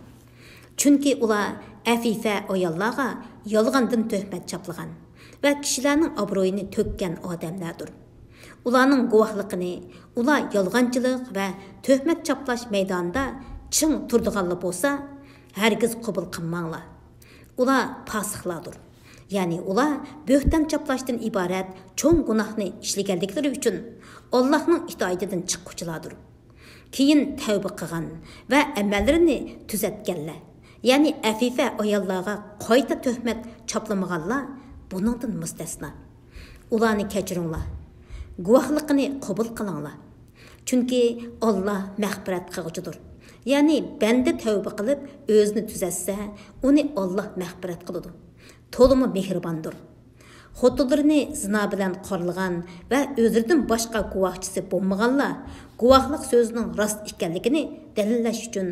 چۈنكى ئۇلار ئەفىفە ئاياللارغا يالغاندىن تۆھمەت چاپلىغان ۋە كىشىلەرنىڭ ئابرۇيىنى تۆككەن ئادەملەردۇر. ئۇلارنىڭ گۇۋاھلىقىنى ئۇلار يالغانچىلىق ۋە تۆھمەت چاپلاش مەيدانىدا چىڭ تۇرىدىغانلا بولسا، ھەرگىز قوبۇل قىلماڭلار. ئۇلار پاسىقلاردۇر. يەنى ئۇلار بۆھتان چاپلاشتىن ئىبارەت چوڭ گۇناھنى ئىشلىگەنلىكلىرى ئۈچۈن ئاللاھنىڭ ئىتائىتىدىن چىققۇچىلاردۇر. كېيىن تەۋبە قىلغان ۋە ئەمەللىرىنى تۈزەتكەنلەر، يەنى ئەفىفە ئاياللارغا قايتا تۆھمەت چاپلىمىغانلار بۇنىڭدىن مۇستەسنا. ئۇلارنى كەچۈرۈڭلار، گۇۋاھلىقىنى قوبۇل قىلىڭلار. چۈنكى ئاللاھ مەغپىرەت قىلغۇچىدۇر. يەنى بەندە تەۋبە قىلىپ ئۆزىنى تۈزەتسە، ئۇنى ئاللاھ مەغپىرەت قىلىدۇ. تولىمۇ مېھرىباندۇر. خوتۇنلىرىنى زىنا بىلەن قارىلىغان ۋە ئۆزلىرىدىن باشقا گۇۋاھچىسى بولمىغانلار گۇۋاھلىق سۆزىنىڭ راست ئىكەنلىكىنى دەلىللەش ئۈچۈن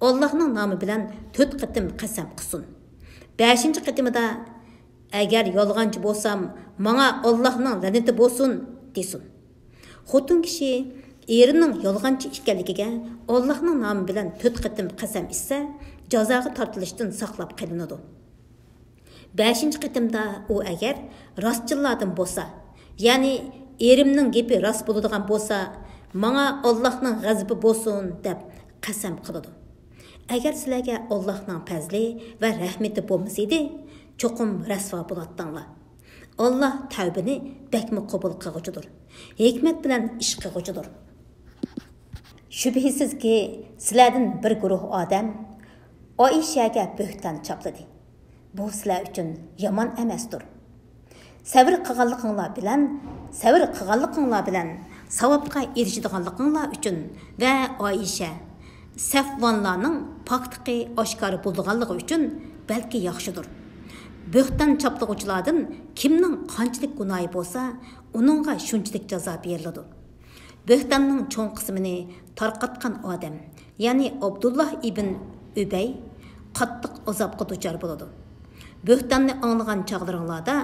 ئاللاھنىڭ نامى بىلەن تۆت قېتىم قەسەم قىلسۇن. بەشىنچى قېتىمىدا، ئەگەر يالغانچى بولسام، ماڭا ئاللاھنىڭ لەنىتى بولسۇن، دېسۇن. خوتۇن كىشى ئېرىنىڭ يالغانچى ئىكەنلىكىگە ئاللاھنىڭ نامى بىلەن تۆت قېتىم قەسەم ئىچسە، جازاغا تارتىلىشتىن ساقلاپ قېلىنىدۇ. بەشىنچى قېتىمدا ئۇ ئەگەر راستچىللاردىن بولسا، يەنى ئېرىمنىڭ گېپى راست بولىدىغان بولسا، ماڭا ئاللاھنىڭ غەزىپى بولسۇن دەپ قەسەم قىلىدۇ. ئەگەر سىلەرگە ئاللاھنىڭ پەزلى ۋە رەھمىتى بولمىسىدى، چوقۇم رەسۋا بولاتتىڭلار. ئاللاھ تەۋبىنى بەكمۇ قوبۇل قىلغۇچىدۇر، ھېكمەت بىلەن ئىش قىلغۇچىدۇر. شۈبھىسىزكى، سىلەردىن بىر گۇرۇھ ئادەم ئائىشەگە بۆھتان چاپلىدى. بۇ سىلەر ئۈچۈن يامان ئەمەستۇر. سەۋر قىلغانلىقىڭلار بىلەن، سەۋر قىلغانلىقىڭلار بىلەن ساۋابقا ئېرىشىدىغانلىقىڭلار ئۈچۈن ۋە ئائىشە، سەفۋانلارنىڭ پاكلىقى ئاشكارا بولىدىغانلىقى ئۈچۈن بەلكى ياخشىدۇر. بۆھتان چاپلىغۇچىلاردىن كىمنىڭ قانچىلىك گۇناھى بولسا، ئۇنىڭغا شۇنچىلىك جازا بېرىلىدۇ. بۆھتاننىڭ چوڭ قىسمىنى تارقاتقان ئادەم، يەنى ئابدۇللا ئىبن ئۈبەي قاتتىق ئازابقا دۇچار بولىدۇ. بۆھتاننى ئاڭلىغان چاغلىرىڭلاردا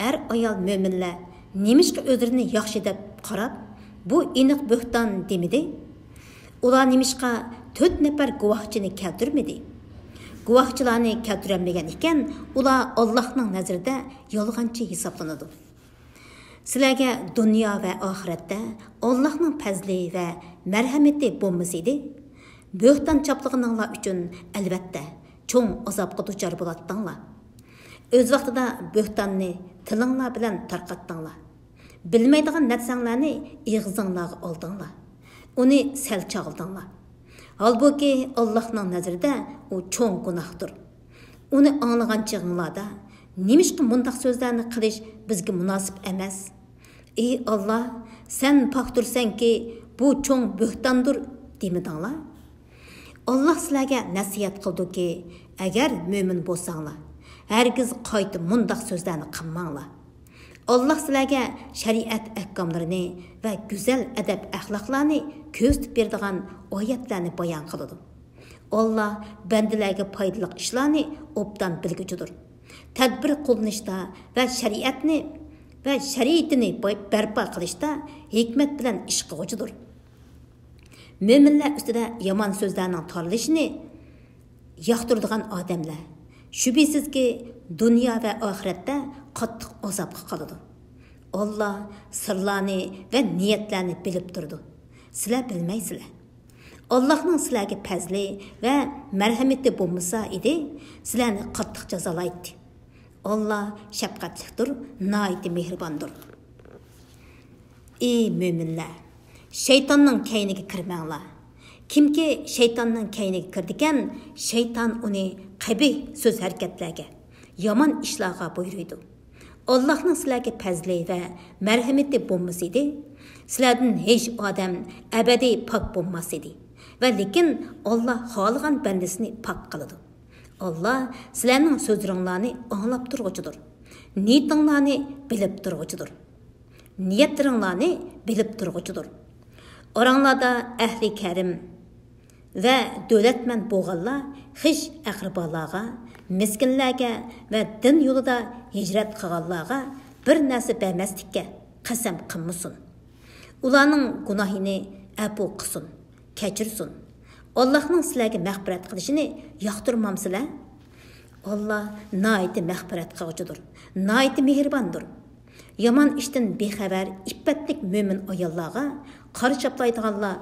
ئەر-ئايال مۆمىنلەر نېمىشقا ئۆزلىرىنى ياخشى دەپ قاراپ، بۇ ئېنىق بۆھتان دېمىدى؟ ئۇلار نېمىشقا تۆت نەپەر گۇۋاھچىنى كەلتۈرمىدى؟ گۇۋاھچىلارنى كەلتۈرەلمىگەن ئىكەن، ئۇلار ئاللاھنىڭ نەزىرىدە يالغانچى ھېسابلىنىدۇ. سىلەرگە دۇنيا ۋە ئاخىرەتتە ئاللاھنىڭ پەزلى ۋە مەرھەمىتى بولمىسىدى، بۆھتان چاپلىغىنىڭلار ئۈچۈن ئەلۋەتتە چوڭ ئازابقا دۇچار بولاتتىڭلار. ئۆز ۋاقتىدا بۆھتاننى تىلىڭلار بىلەن تارقاتتىڭلار. بىلمەيدىغان نەرسەڭلارنى ئېغىزىڭلارغا ئالدىڭلار. ئۇنى سەل چاغلىدىڭلار. ھالبۇكى، ئاللاھنىڭ نەزىرىدە ئۇ چوڭ گۇناھتۇر. ئۇنى ئاڭلىغان چېغىڭلاردا، «نېمىشقا مۇنداق سۆزلەرنى قىلىش بىزگە مۇناسىپ ئەمەس؟ ئى ئاللاھ، سەن پاكتۇرسەنكى، بۇ چوڭ بۆھتاندۇر» دېمىدىڭلار؟ ئاللاھ سىلەرگە نەسىھەت قىلدۇكى، ئەگەر مۆمىن بولساڭلار، ھەرگىز قايتا مۇنداق سۆزلەرنى قىلماڭلار. ئاللاھ سىلەرگە شەرىئەت ئەھكاملىرىنى ۋە گۈزەل ئەدەپ-ئەخلاقلارنى كۆرسىتىپ بېرىدىغان ئايەتلەرنى بايان قىلىدۇ. ئاللاھ بەندىلەرگە پايدىلىق ئىشلارنى ئوبدان بىلگۈچىدۇر. تەدبىر قوللىنىشتا ۋە شەرىئەتنى ۋە شەرىئىتىنى باي-، بەرپا قىلىشتا ھېكمەت بىلەن ئىش قىلغۇچىدۇر. مۆمىنلەر ئۈستىدە يامان سۆزلەرنىڭ تارىلىشىنى ياقتۇرىدىغان ئادەملەر، شۈبھىسىزكى، دۇنيا ۋە ئاخىرەتتە قاتتىق ئازابقا قالىدۇ. ئاللاھ سىرلارنى ۋە نىيەتلەرنى بىلىپ تۇرىدۇ. سىلەر بىلمەيسىلەر. ئاللاھنىڭ سىلەرگە پەزلى ۋە مەرھەمىتى بولمىسا ئىدى، سىلەرنى قاتتىق جازالايتتى. ئاللاھ شەپقەتلىكتۇر، ناھايىتى مېھرىباندۇر. ئى مۆمىنلەر! شەيتاننىڭ كەينىگە كىرمەڭلار. كىمكى شەيتاننىڭ كەينىگە كىرىدىكەن، شەيتان ئۇنى قەبىھ سۆز-ھەرىكەتلەرگە، يامان ئىشلارغا بۇيرۇيدۇ. ئاللاھنىڭ سىلەرگە پەزلى ۋە مەرھىمىتى بولمىسىدى، سىلەردىن ھېچ ئادەم ئەبەدىي پاك بولماس ئىدى ۋە لېكىن ئاللاھ خالىغان بەندىسىنى پاك قىلىدۇ. ئاللاھ سىلەرنىڭ سۆزلىرىڭلارنى ئاڭلاپ تۇرغۇچىدۇر. نىيىتىڭلارنى بىلىپ تۇرغۇچىدۇر. نىيەتلىرىڭلارنى بىلىپ تۇرغۇچىدۇر. ئاراڭلاردا ئەھلى كەرىم ۋە دۆلەتمەن بولغانلار خىش-ئەقرىبالارغا، مىسكىنلەرگە ۋە دىن يولىدا ھىجرەت قىلغانلارغا بىر نەرسە بەرمەسلىككە قەسەم قىلمىسۇن. ئۇلارنىڭ گۇناھىنى ئەپۇ قىلسۇن، كەچۈرسۇن. ئاللاھنىڭ سىلەرگە مەغپىرەت قىلىشىنى ياقتۇرمامسىلەر؟ ئاللاھ ناھايىتى مەغپىرەت قىلغۇچىدۇر، ناھايىتى مېھرىباندۇر. يامان ئىشتىن بىخەۋەر، ئىپپەتلىك مۆمىن ئاياللارغا قارا چاپلايدىغانلار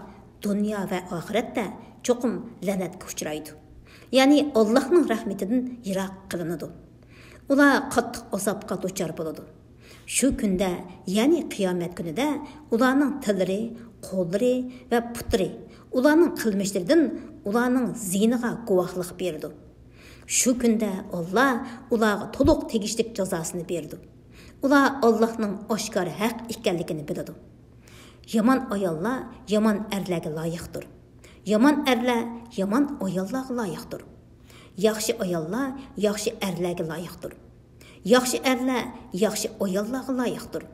دۇنيا ۋە ئاخىرەتتە چوقۇم لەنەتكە ئۇچرايدۇ. يەنى ئاللاھنىڭ رەھمىتىدىن يىراق قىلىنىدۇ. ئۇلار قاتتىق ئازابقا دۇچار بولىدۇ. شۇ كۈندە، يەنى قىيامەت كۈنىدە ئۇلارنىڭ تىللىرى، قوللىرى ۋە پۇتلىرى ئۇلارنىڭ قىلمىشلىرىدىن، ئۇلارنىڭ زىيىنىغا گۇۋاھلىق بېرىدۇ. شۇ كۈندە ئاللاھ ئۇلارغا تولۇق تېگىشلىك جازاسىنى بېرىدۇ. ئۇلار ئاللاھنىڭ ئاشكارا ھەق ئىكەنلىكىنى بىلىدۇ. يامان ئاياللار يامان ئەرلەرگە لايىقتۇر. يامان ئەرلەر يامان ئاياللارغا لايىقتۇر. ياخشى ئاياللار ياخشى ئەرلەرگە لايىقتۇر. ياخشى ئەرلەر ياخشى ئاياللارغا لايىقتۇر.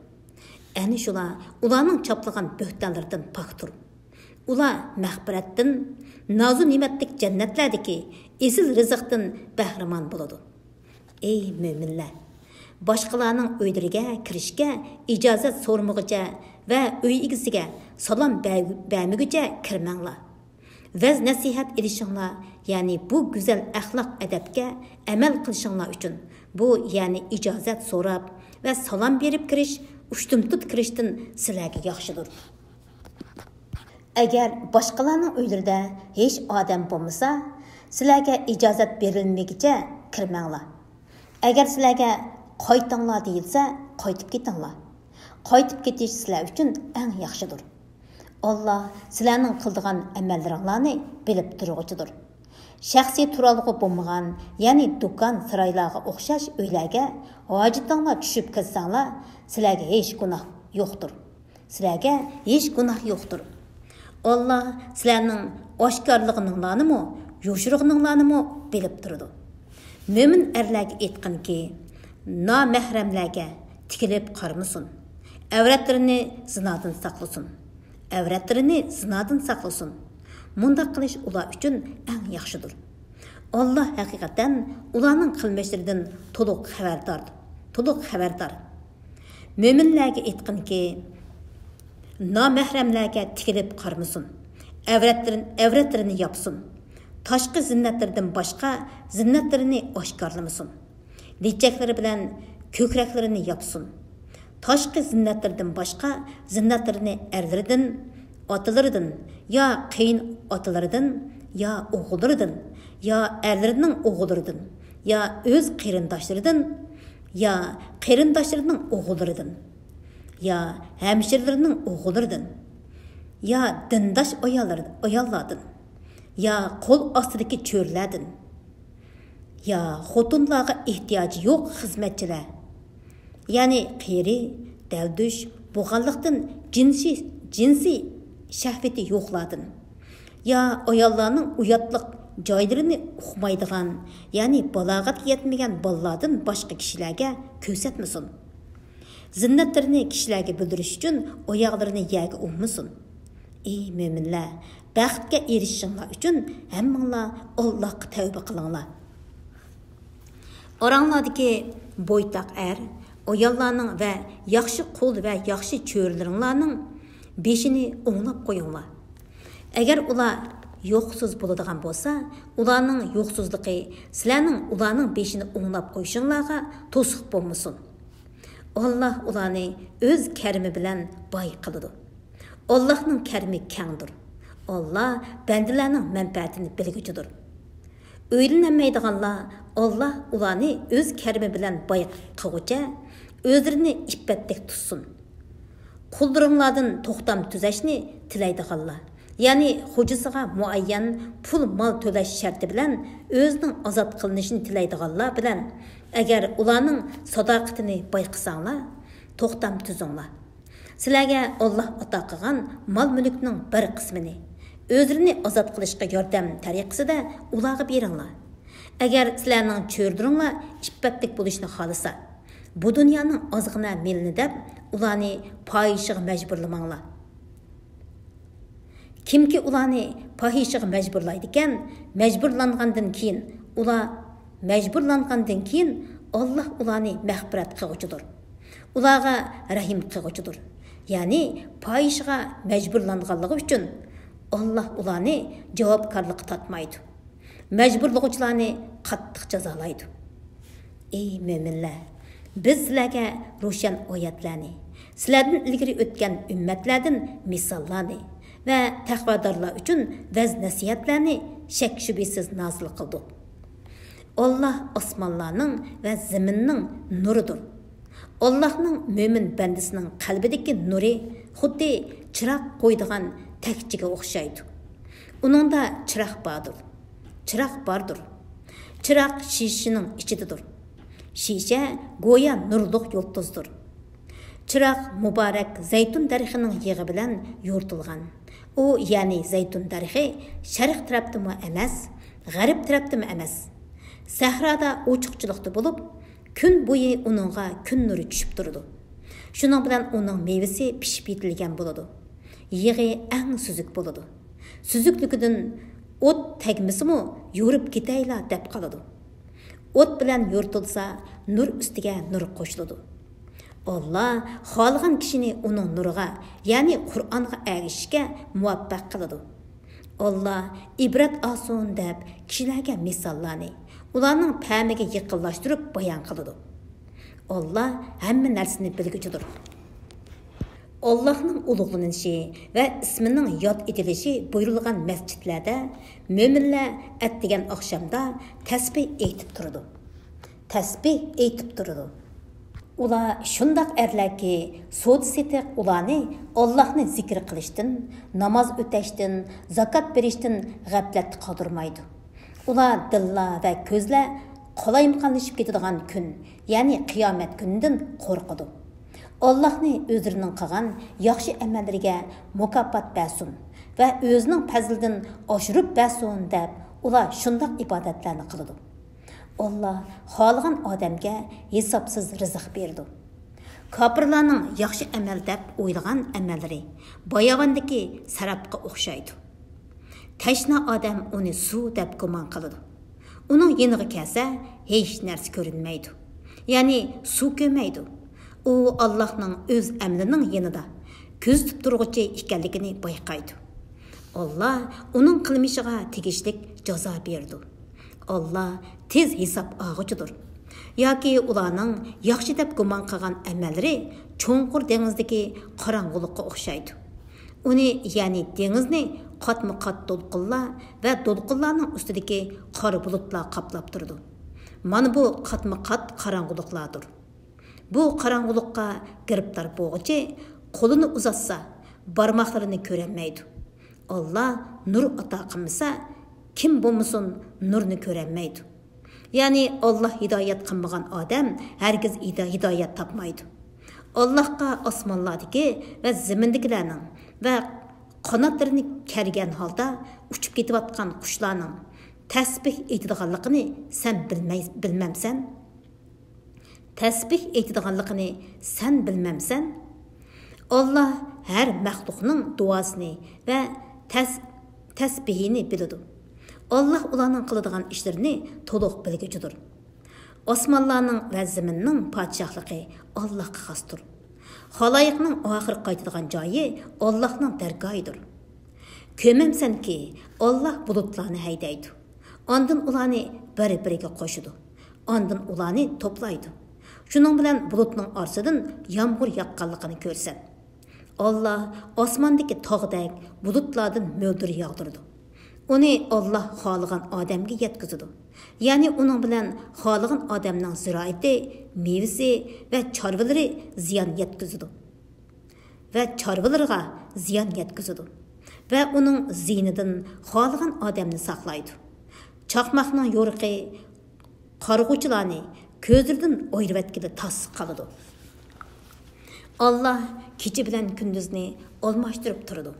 ئەنە شۇلار ئۇلارنىڭ چاپلىغان بۆھتانلىرىدىن پاكتۇر. ئۇلار مەغپىرەتتىن، نازۇ نېمەتلىك جەننەتلەردىكى ئېسىل رىزىقتىن بەھرىمەن بولىدۇ. ئەي مۆمىنلەر! باشقىلارنىڭ ئۆيلىرىگە كىرىشكە ئىجازەت سورىمىغۇچە ۋە ئۆي ئىگىسىگە سالام بەر-، بەرمىگۈچە كىرمەڭلار. ۋەز-نەسىھەت ئېلىشىڭلار، يەنى بۇ گۈزەل ئەخلاق-ئەدەپكە ئەمەل قىلىشىڭلار ئۈچۈن، بۇ، يەنى ئىجازەت سوراپ ۋە سالام بېرىپ كىرىش ئۇشتۇمتۇت كىرىشتىن سىلەرگە ياخشىدۇر. ئەگەر باشقىلارنىڭ ئۆيلىرىدە ھېچ ئادەم بولمىسا، سىلەرگە ئىجازەت بېرىلمىگىچە كىرمەڭلار. ئەگەر سىلەرگە «قايتىڭلار» دېيىلسە، قايتىپ كېتىڭلار. قايتىپ كېتىش سىلەر ئۈچۈن ئەڭ ياخشىدۇر. ئاللاھ سىلەرنىڭ قىلىدىغان ئەمەللىرىڭلارنى بىلىپ تۇرغۇچىدۇر. شەخسىي تۇرالغۇ بولمىغان، يەنى دۇكان، سارايلارغا ئوخشاش ئۆيلەرگە ھاجىتىڭلار چۈشۈپ كىرسەڭلار، سىلەرگە ھېچ گۇناھ يوقتۇر. سىلەرگە ھېچ گۇناھ يوقتۇر. ئاللاھ سىلەرنىڭ ئاشكارىلىغىنىڭلارنىمۇ، يوشۇرغىنىڭلارنىمۇ بىلىپ تۇرىدۇ. مۆمىن ئەرلەرگە ئېيتقىنكى، نامەھرەملەرگە تىكىلىپ قارىمىسۇن. ئەۋرەتلىرىنى زىنادىن ساقلىسۇن. ئەۋرەتلىرىنى زىنادىن ساقلىسۇن. مۇنداق قىلىش ئۇلار ئۈچۈن ئەڭ ياخشىدۇر. ئاللاھ ھەقىقەتەن ئۇلارنىڭ قىلمىشلىرىدىن تولۇق خەۋەردار، تولۇق خەۋەردار. مۆمىنلەرگە ئېيتقىنكى، نامەھرەملەرگە تىكىلىپ قارىمىسۇن. ئەۋرەتلىرىن-، ئەۋرەتلىرىنى ياپسۇن. تاشقى زىننەتلىرىدىن باشقا زىننەتلىرىنى ئاشكارىلىمىسۇن. لىچەكلىرى بىلەن كۆكرەكلىرىنى ياپسۇن. تاشقى زىننەتلىرىدىن باشقا زىننەتلىرىنى ئەرلىرىدىن، ئاتىلىرىدىن، يا قېيىن ئاتىلىرىدىن، يا ئوغۇللىرىدىن، يا ئەرلىرىنىڭ ئوغۇللىرىدىن، يا ئۆز قېرىنداشلىرىدىن، يا قېرىنداشلىرىنىڭ ئوغۇللىرىدىن، يا ھەمشىرىلىرىنىڭ ئوغۇللىرىدىن، يا دىنداش ئاياللىرى-، ئاياللاردىن، يا قول ئاستىدىكى چۆرىلەردىن، يا خوتۇنلارغا ئېھتىياجى يوق خىزمەتچىلەر، يەنى قېرى، دەلدۈش، بوغانلىقتىن جىنسىي، جىنسىي شەھۋىتى يوقلاردىن، يا ئاياللارنىڭ ئۇياتلىق جايلىرىنى ئۇقمايدىغان، يەنى بالاغەتكە يەتمىگەن بالىلاردىن باشقا كىشىلەرگە كۆرسەتمىسۇن. زىننەتلىرىنى كىشىلەرگە بىلدۈرۈش ئۈچۈن ئاياغلىرىنى يەرگە ئۇرمىسۇن. ئى مۆمىنلەر، بەختكە ئېرىشىشىڭلار ئۈچۈن ھەممىڭلار ئاللاھقا تەۋبە قىلىڭلار. ئاراڭلاردىكى بويتاق ئەر، ئاياللارنىڭ ۋە ياخشى قۇل ۋە ياخشى چۆرىلىرىڭلارنىڭ بېشىنى ئوڭلاپ قويۇڭلار. ئەگەر ئۇلار يوقسۇز بولىدىغان بولسا، ئۇلارنىڭ يوقسۇزلۇقى سىلەرنىڭ ئۇلارنىڭ بېشىنى ئوڭلاپ قويۇشۇڭلارغا توسۇق بولمىسۇن. ئاللاھ ئۇلارنى ئۆز كەرىمى بىلەن باي قىلىدۇ. ئاللاھنىڭ كەرىمى كەڭدۇر. ئاللاھ بەندىلەرنىڭ مەنپەئەتىنى بىلگۈچىدۇر. ئۆيلىنەلمەيدىغانلار ئاللاھ ئۇلارنى ئۆز كەرىمى بىلەن باي قىلغۇچە ئۆزلىرىنى ئىپپەتلىك تۇتسۇن. قۇللىرىڭلاردىن توختام تۈزەشنى تىلەيدىغانلار، يەنى خوجىسىغا مۇئەييەن پۇل مال تۆلەش شەرتى بىلەن ئۆزىنىڭ ئازاد قىلىنىشىنى تىلەيدىغانلار بىلەن، ئەگەر ئۇلارنىڭ ساداقىتىنى بايقىساڭلار، توختام تۈزۈڭلار. سىلەرگە ئاللاھ ئاتا قىلغان مال-مۈلۈكنىڭ بىر قىسمىنى ئۆزلىرىنى ئازاد قىلىشقا ياردەم تەرىقىسىدە ئۇلارغا بېرىڭلار. ئەگەر سىلەرنىڭ چۆرىلىرىڭلار ئىپپەتلىك بولۇشنى خالىسا، بۇ دۇنيانىڭ ئازغىنە مېلىنى دەپ، ئۇلارنى پاھىشىگە مەجبۇرلىماڭلار. كىمكى ئۇلارنى پاھىشىگە مەجبۇرلايدىكەن، مەجبۇرلانغاندىن كېيىن ئۇلار، مەجبۇرلانغاندىن كېيىن ئاللاھ ئۇلارنى مەغپىرەت قىلغۇچىدۇر. ئۇلارغا رەھىم قىلغۇچىدۇر. يەنى پاھىشىگە مەجبۇرلانغانلىقى ئۈچۈن ئاللاھ ئۇلارنى جاۋابكارلىققا تارتمايدۇ. مەجبۇرلىغۇچىلارنى قاتتىق جازالايدۇ. ئەي مۆمىنلەر! بىز سىلەرگە روشەن ئايەتلەرنى، سىلەردىن ئىلگىرى ئۆتكەن ئۈممەتلەردىن مىساللارنى ۋە تەقۋادارلار ئۈچۈن ۋەز-نەسىھەتلەرنى شەك-شۈبھىسىز نازىل قىلدۇق. ئاللاھ ئاسمانلارنىڭ ۋە زېمىننىڭ نۇرىدۇر. ئاللاھنىڭ مۆمىن بەندىسىنىڭ قەلبىدىكى نۇرى خۇددى چىراغ قويىدىغان تەكچىگە ئوخشايدۇ. ئۇنىڭدا چىراغ باردۇر. چىراغ باردۇر. چىراغ شىشىنىڭ ئىچىدىدۇر. شىشە گويا نۇرلۇق يۇلتۇزدۇر. چىراغ مۇبارەك زەيتۇن دەرىخىنىڭ يېغى بىلەن يورۇتۇلغان. ئۇ، يەنى زەيتۇن دەرىخى شەرق تەرەپتىمۇ ئەمەس، غەرب تەرەپتىمۇ ئەمەس. سەھرادا ئوچۇقچىلىقتا بولۇپ، كۈن بويى ئۇنىڭغا كۈن نۇرى چۈشۈپ تۇرىدۇ. شۇنىڭ بىلەن ئۇنىڭ مېۋىسى پىشىپ يېتىلگەن بولىدۇ. يېغى ئەڭ سۈزۈك بولىدۇ. سۈزۈكلۈكىدىن ئوت تەگمىسىمۇ يورۇپ كېتەيلا دەپ قالىدۇ. ئوت بىلەن يورۇتۇلسا، نۇر ئۈستىگە نۇر قوشۇلىدۇ. ئاللا خالىغان كىشىنى ئۇنىڭ نۇرىغا، يەنى قۇرئانغا ئەگىشىشكە مۇۋەپپەق قىلىدۇ. ئاللا ئىبرەت ئالسۇن دەپ كىشىلەرگە مىساللارنى، ئۇلارنىڭ پەمىگە يېقىنلاشتۇرۇپ بايان قىلىدۇ. ئاللا ھەممە نەرسىنى بىلگۈچىدۇر. ئاللاھنىڭ ئۇلۇغلىنىشى ۋە ئىسمىنىڭ ياد ئېتىلىشى بۇيرۇلغان مەسچىتلەردە مۆمىنلەر ئەتىگەن ئاخشامدا تەسبىھ ئېيتىپ تۇرىدۇ. تەسبىھ ئېيتىپ تۇرىدۇ. ئۇلار شۇنداق ئەرلەركى، سودا-سېتىق ئۇلارنى ئاللاھنى زىكىر قىلىشتىن، ناماز ئۆتەشتىن، زاكات بېرىشتىن غەپلەتتە قالدۇرمايدۇ. ئۇلار دىللار ۋە كۆزلەر قالايمىقانلىشىپ كېتىدىغان كۈن، يەنى قىيامەت كۈنىدىن قورقىدۇ. ئاللاھنى ئۆزلىرىنىڭ قىلغان ياخشى ئەمەللىرىگە مۇكاپات بەرسۇن ۋە ئۆزىنىڭ پەزلىدىن ئاشۇرۇپ بەرسۇن دەپ، ئۇلار شۇنداق ئىبادەتلەرنى قىلىدۇ. ئاللا خالىغان ئادەمگە ھېسابسىز رىزىق بېرىدۇ. كاپىرلارنىڭ ياخشى ئەمەل دەپ ئويلىغان ئەمەللىرى باياۋاندىكى سەرابقا ئوخشايدۇ. تەشنا ئادەم ئۇنى سۇ دەپ گۇمان قىلىدۇ. ئۇنىڭ يېنىغا كەلسە، ھېچ نەرسە كۆرۈنمەيدۇ. يەنى سۇ كۆرمەيدۇ. ئۇ ئاللاھنىڭ ئۆز ئەمرىنىڭ يېنىدا، كۆزىتىپ تۇرغۇچى ئىكەنلىكىنى بايقايدۇ. ئاللا ئۇنىڭ قىلمىشىغا تېگىشلىك جازا بېرىدۇ. ئاللا تېز ھېساب ئالغۇچىدۇر. ياكى ئۇلارنىڭ ياخشى دەپ گۇمان قىلغان ئەمەللىرى چوڭقۇر دېڭىزدىكى قاراڭغۇلۇققا ئوخشايدۇ. ئۇنى، يەنى دېڭىزنى قاتمۇ قات دولقۇنلار ۋە دولقۇنلارنىڭ ئۈستىدىكى قارا بۇلۇتلار قاپلاپ تۇرىدۇ. مانا بۇ قاتمۇ قات قاراڭغۇلۇقلاردۇر. بۇ قاراڭغۇلۇققا گىرىپتار بولغۇچى قولىنى ئۇزاتسا، بارماقلىرىنى كۆرەلمەيدۇ. ئاللا نۇر ئاتا قىلمىسا، كىم بولمىسۇن نۇرنى كۆرەلمەيدۇ. يەنى ئاللا ھىدايەت قىلمىغان ئادەم ھەرگىز ھىدا-، ھىدايەت تاپمايدۇ. ئاللاھقا ئاسمانلاردىكى ۋە زېمىندىكىلەرنىڭ ۋە قاناتلىرىنى كەرگەن ھالدا ئۇچۇپ كېتىۋاتقان قۇشلارنىڭ تەسبىھ ئېيتىدىغانلىقىنى سەن بىلمەي-، بىلمەمسەن؟ تەسبىھ ئېيتىدىغانلىقىنى سەن بىلمەمسەن؟ ئاللا ھەر مەخلۇقنىڭ دۇئاسىنى ۋە تەس-، تەسبىھىنى بىلىدۇ. ئاللا ئۇلارنىڭ قىلىدىغان ئىشلىرىنى تولۇق بىلگۈچىدۇر. ئاسمانلارنىڭ ۋە زېمىننىڭ پادىشاھلىقى ئاللاھقا خاستۇر. خالايىقنىڭ ئاخىر قايتىدىغان جايى ئاللاھنىڭ دەرگاھىدۇر. كۆرمەمسەنكى، ئاللا بۇلۇتلارنى ھەيدەيدۇ. ئاندىن ئۇلارنى بىر-بىرىگە قوشىدۇ. ئاندىن ئۇلارنى توپلايدۇ. شۇنىڭ بىلەن بۇلۇتنىڭ ئارىسىدىن يامغۇر ياغقانلىقىنى كۆرىسەن. ئاللا ئاسماندىكى تاغدەك بۇلۇتلاردىن مۆلدۈر ياغدۇرىدۇ. ئۇنى ئاللا خالىغان ئادەمگە يەتكۈزىدۇ. يەنى ئۇنىڭ بىلەن خالىغان ئادەمنىڭ زىرائىتى، مېۋىسى ۋە چارۋىلىرى زىيان يەتكۈزىدۇ. ۋە چارۋىلىرىغا زىيان يەتكۈزىدۇ. ۋە ئۇنىڭ زىيىنىدىن خالىغان ئادەمنى ساقلايدۇ. چاقماقنىڭ يورۇقى قارىغۇچىلارنى كۆزلىرىدىن ئايرىۋەتكىلى تاس قالىدۇ. ئاللا كېچە بىلەن كۈندۈزنى ئالماشتۇرۇپ تۇرىدۇ.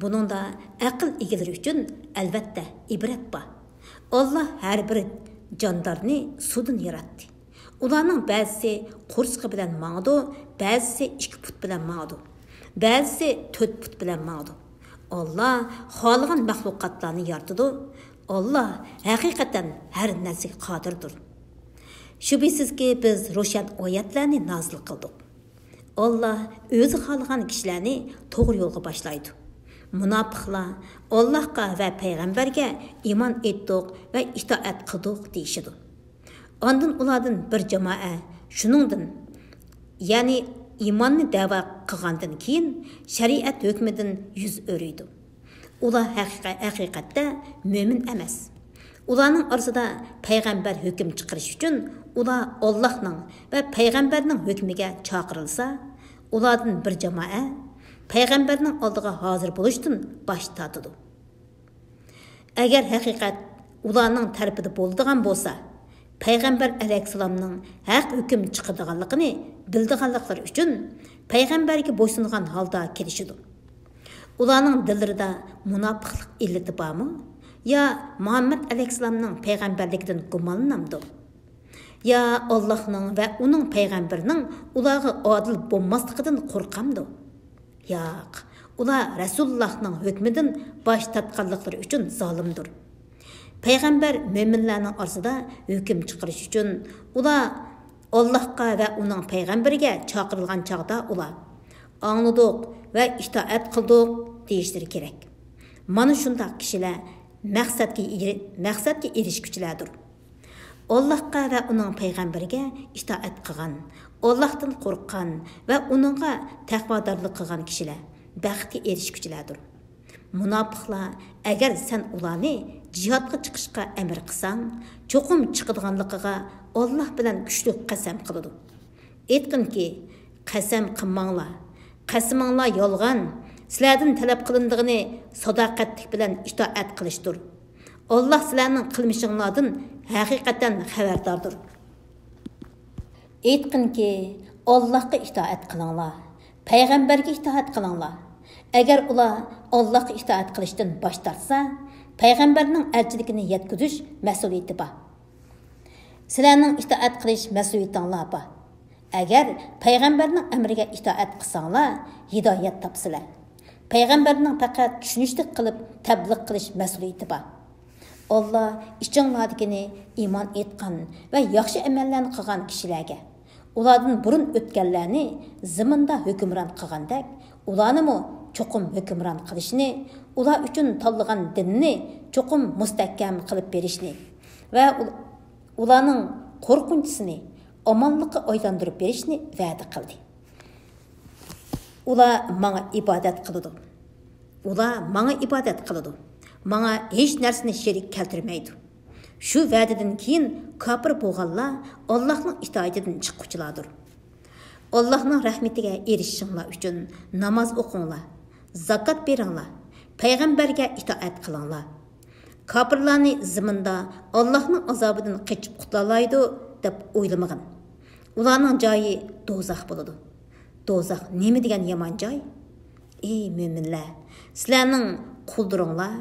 بۇنىڭدا ئەقىل ئىگىلىرى ئۈچۈن ئەلۋەتتە ئىبرەت بار. ئاللا ھەر بىر جاندارنى سۇدىن ياراتتى. ئۇلارنىڭ بەزىسى قورسىقى بىلەن ماڭىدۇ، بەزىسى ئىككى پۇت بىلەن ماڭىدۇ، بەزىسى تۆت پۇت بىلەن ماڭىدۇ. ئاللا خالىغان مەخلۇقاتلارنى يارىتىدۇ. ئاللا ھەقىقەتەن ھەر نەرسىگە قادىردۇر. شۈبھىسىزكى، بىز روشەن ئايەتلەرنى نازىل قىلدۇق. ئاللا ئۆزى خالىغان كىشىلەرنى توغرا يولغا باشلايدۇ. مۇناپىقلار ئاللاھقا ۋە پەيغەمبەرگە ئىمان ئېيتتۇق ۋە ئىتائەت قىلدۇق دېيىشىدۇ. ئاندىن ئۇلاردىن بىر جامائە شۇنىڭدىن، يەنى ئىماننى دەۋا قىلغاندىن كېيىن شەرىئەت ھۆكمىدىن يۈز ئۆرۈيدۇ. ئۇلار ھەقىقە-، ھەقىقەتتە مۆمىن ئەمەس. ئۇلارنىڭ ئارىسىدا پەيغەمبەر ھۆكۈم چىقىرىش ئۈچۈن ئۇلار ئاللاھنىڭ ۋە پەيغەمبەرنىڭ ھۆكمىگە چاقىرىلسا، ئۇلاردىن بىر جامائە پەيغەمبەرنىڭ ئالدىغا ھازىر بولۇشتىن باش تارتىدۇ. ئەگەر ھەقىقەت ئۇلارنىڭ تەرىپىدە بولىدىغان بولسا، پەيغەمبەر ئەلەيھىسسالامنىڭ ھەق ھۆكۈم چىقىرىدىغانلىقىنى بىلىدىغانلىقلىرى ئۈچۈن پەيغەمبەرگە بويسۇنغان ھالدا كېلىشىدۇ. ئۇلارنىڭ دىللىرىدا مۇناپىقلىق ئىللىتى بارمۇ؟ يا مۇھەممەد ئەلەيھىسسالامنىڭ پەيغەمبەرلىكىدىن گۇمانلىنامدۇ؟ يا ئاللاھنىڭ ۋە ئۇنىڭ پەيغەمبىرىنىڭ ئۇلارغا ئادىل بولماسلىقىدىن قورقامدۇ؟ ياق، ئۇلار رەسۇلۇللاھنىڭ ھۆكمىدىن باش تارتقانلىقلىرى ئۈچۈن زالىمدۇر. پەيغەمبەر مۆمىنلەرنىڭ ئارىسىدا ھۆكۈم چىقىرىش ئۈچۈن ئۇلار ئاللاھقا ۋە ئۇنىڭ پەيغەمبىرىگە چاقىرىلغان چاغدا ئۇلار ئاڭلىدۇق ۋە ئىتائەت قىلدۇق دېيىشلىرى كېرەك. مانا شۇنداق كىشىلەر مەقسەتكە ئېرى-، مەقسەتكە ئېرىشكۈچىلەردۇر. ئاللاھقا ۋە ئۇنىڭ پەيغەمبىرىگە ئىتائەت قىلغان، ئاللاھتىن قورققان ۋە ئۇنىڭغا تەقۋادارلىق قىلغان كىشىلەر بەختكە ئېرىشكۈچىلەردۇر. مۇناپىقلار، ئەگەر سەن ئۇلارنى جىھادقا چىقىشقا ئەمىر قىلساڭ، چوقۇم چىقىدىغانلىقىغا ئاللاھ بىلەن كۈچلۈك قەسەم قىلىدۇ. ئېيتقىنكى، قەسەم قىلماڭلار، قەسىمىڭلار يالغان، سىلەردىن تەلەپ قىلىنىدىغىنى ساداقەتلىك بىلەن ئىتائەت قىلىشتۇر. ئاللاھ سىلەرنىڭ قىلمىشىڭلاردىن ھەقىقەتەن خەۋەرداردۇر. ئېيتقىنكى، ئاللاھقا ئىتائەت قىلىڭلار، پەيغەمبەرگە ئىتائەت قىلىڭلار. ئەگەر ئۇلار ئاللاھقا ئىتائەت قىلىشتىن باش تارتسا، پەيغەمبەرنىڭ ئەلچىلىكىنى يەتكۈزۈش مەسئۇلىيىتى بار. سىلەرنىڭ ئىتائەت قىلىش مەسئۇلىيىتىڭلار بار. ئەگەر پەيغەمبەرنىڭ ئەمرىگە ئىتائەت قىلساڭلار، ھىدايەت تاپىسىلەر. پەيغەمبەرنىڭ پەقەت چۈشىنىشلىك قىلىپ تەبلىغ قىلىش مەسئۇلىيىتى بار. ئاللا ئىچىڭلاردىكىنى ئىمان ئېيتقان ۋە ياخشى ئەمەللەرنى قىلغان كىشىلەرگە، ئۇلاردىن بۇرۇن ئۆتكەنلەرنى زېمىندا ھۆكۈمران قىلغاندەك، ئۇلارنىمۇ چوقۇم ھۆكۈمران قىلىشنى، ئۇلار ئۈچۈن تاللىغان دىننى چوقۇم مۇستەھكەم قىلىپ بېرىشنى ۋە ئۇ-، ئۇلارنىڭ قورقۇنچىسىنى ئامانلىققا ئايلاندۇرۇپ بېرىشنى ۋەدە قىلدى. ئۇلار ماڭا ئىبادەت قىلىدۇ. ئۇلار ماڭا ئىبادەت قىلىدۇ. ماڭا ھېچ نەرسىنى شېرىك كەلتۈرمەيدۇ. شۇ ۋەدىدىن كېيىن كاپىر بولغانلار ئاللاھنىڭ ئىتائىتىدىن چىققۇچىلاردۇر. ئاللاھنىڭ رەھمىتىگە ئېرىشىشىڭلار ئۈچۈن ناماز ئوقۇڭلار، زاكات بېرىڭلار، پەيغەمبەرگە ئىتائەت قىلىڭلار. كاپىرلارنى زېمىندا ئاللاھنىڭ ئازابىدىن قېچىپ قۇتۇلالايدۇ دەپ ئويلىمىغىن. ئۇلارنىڭ جايى دوزاخ بولىدۇ. دوزاخ نېمە دېگەن يامان جاي؟ ئى مۆمىنلەر! سىلەرنىڭ قۇللىرىڭلار،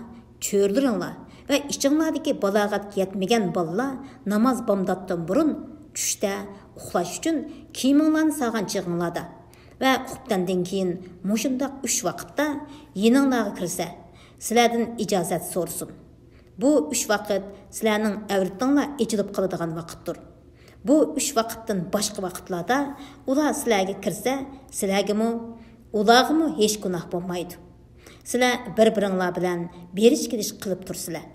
چۆرىلىرىڭلار ۋە ئىچىڭلاردىكى بالاغەتكە يەتمىگەن بالىلار ناماز بامداتتىن بۇرۇن، چۈشتە، ئۇخلاش ئۈچۈن كىيىمىڭلارنى سالغان چېغىڭلاردا ۋە خۇپتەندىن كېيىن مۇشۇنداق ئۈچ ۋاقىتتا يېنىڭلارغا كىرسە، سىلەردىن ئىجازەت سورىسۇن. بۇ ئۈچ ۋاقىت سىلەرنىڭ ئەۋرىتىڭلار ئېچىلىپ قالىدىغان ۋاقىتتۇر. بۇ ئۈچ ۋاقىتتىن باشقا ۋاقىتلاردا ئۇلار سىلەرگە كىرسە، سىلەرگىمۇ، ئۇلارغىمۇ ھېچ گۇناھ بولمايدۇ. سىلەر بىر-بىرىڭلار بىلەن بېرىش-كېلىش قىلىپ تۇرسىلەر.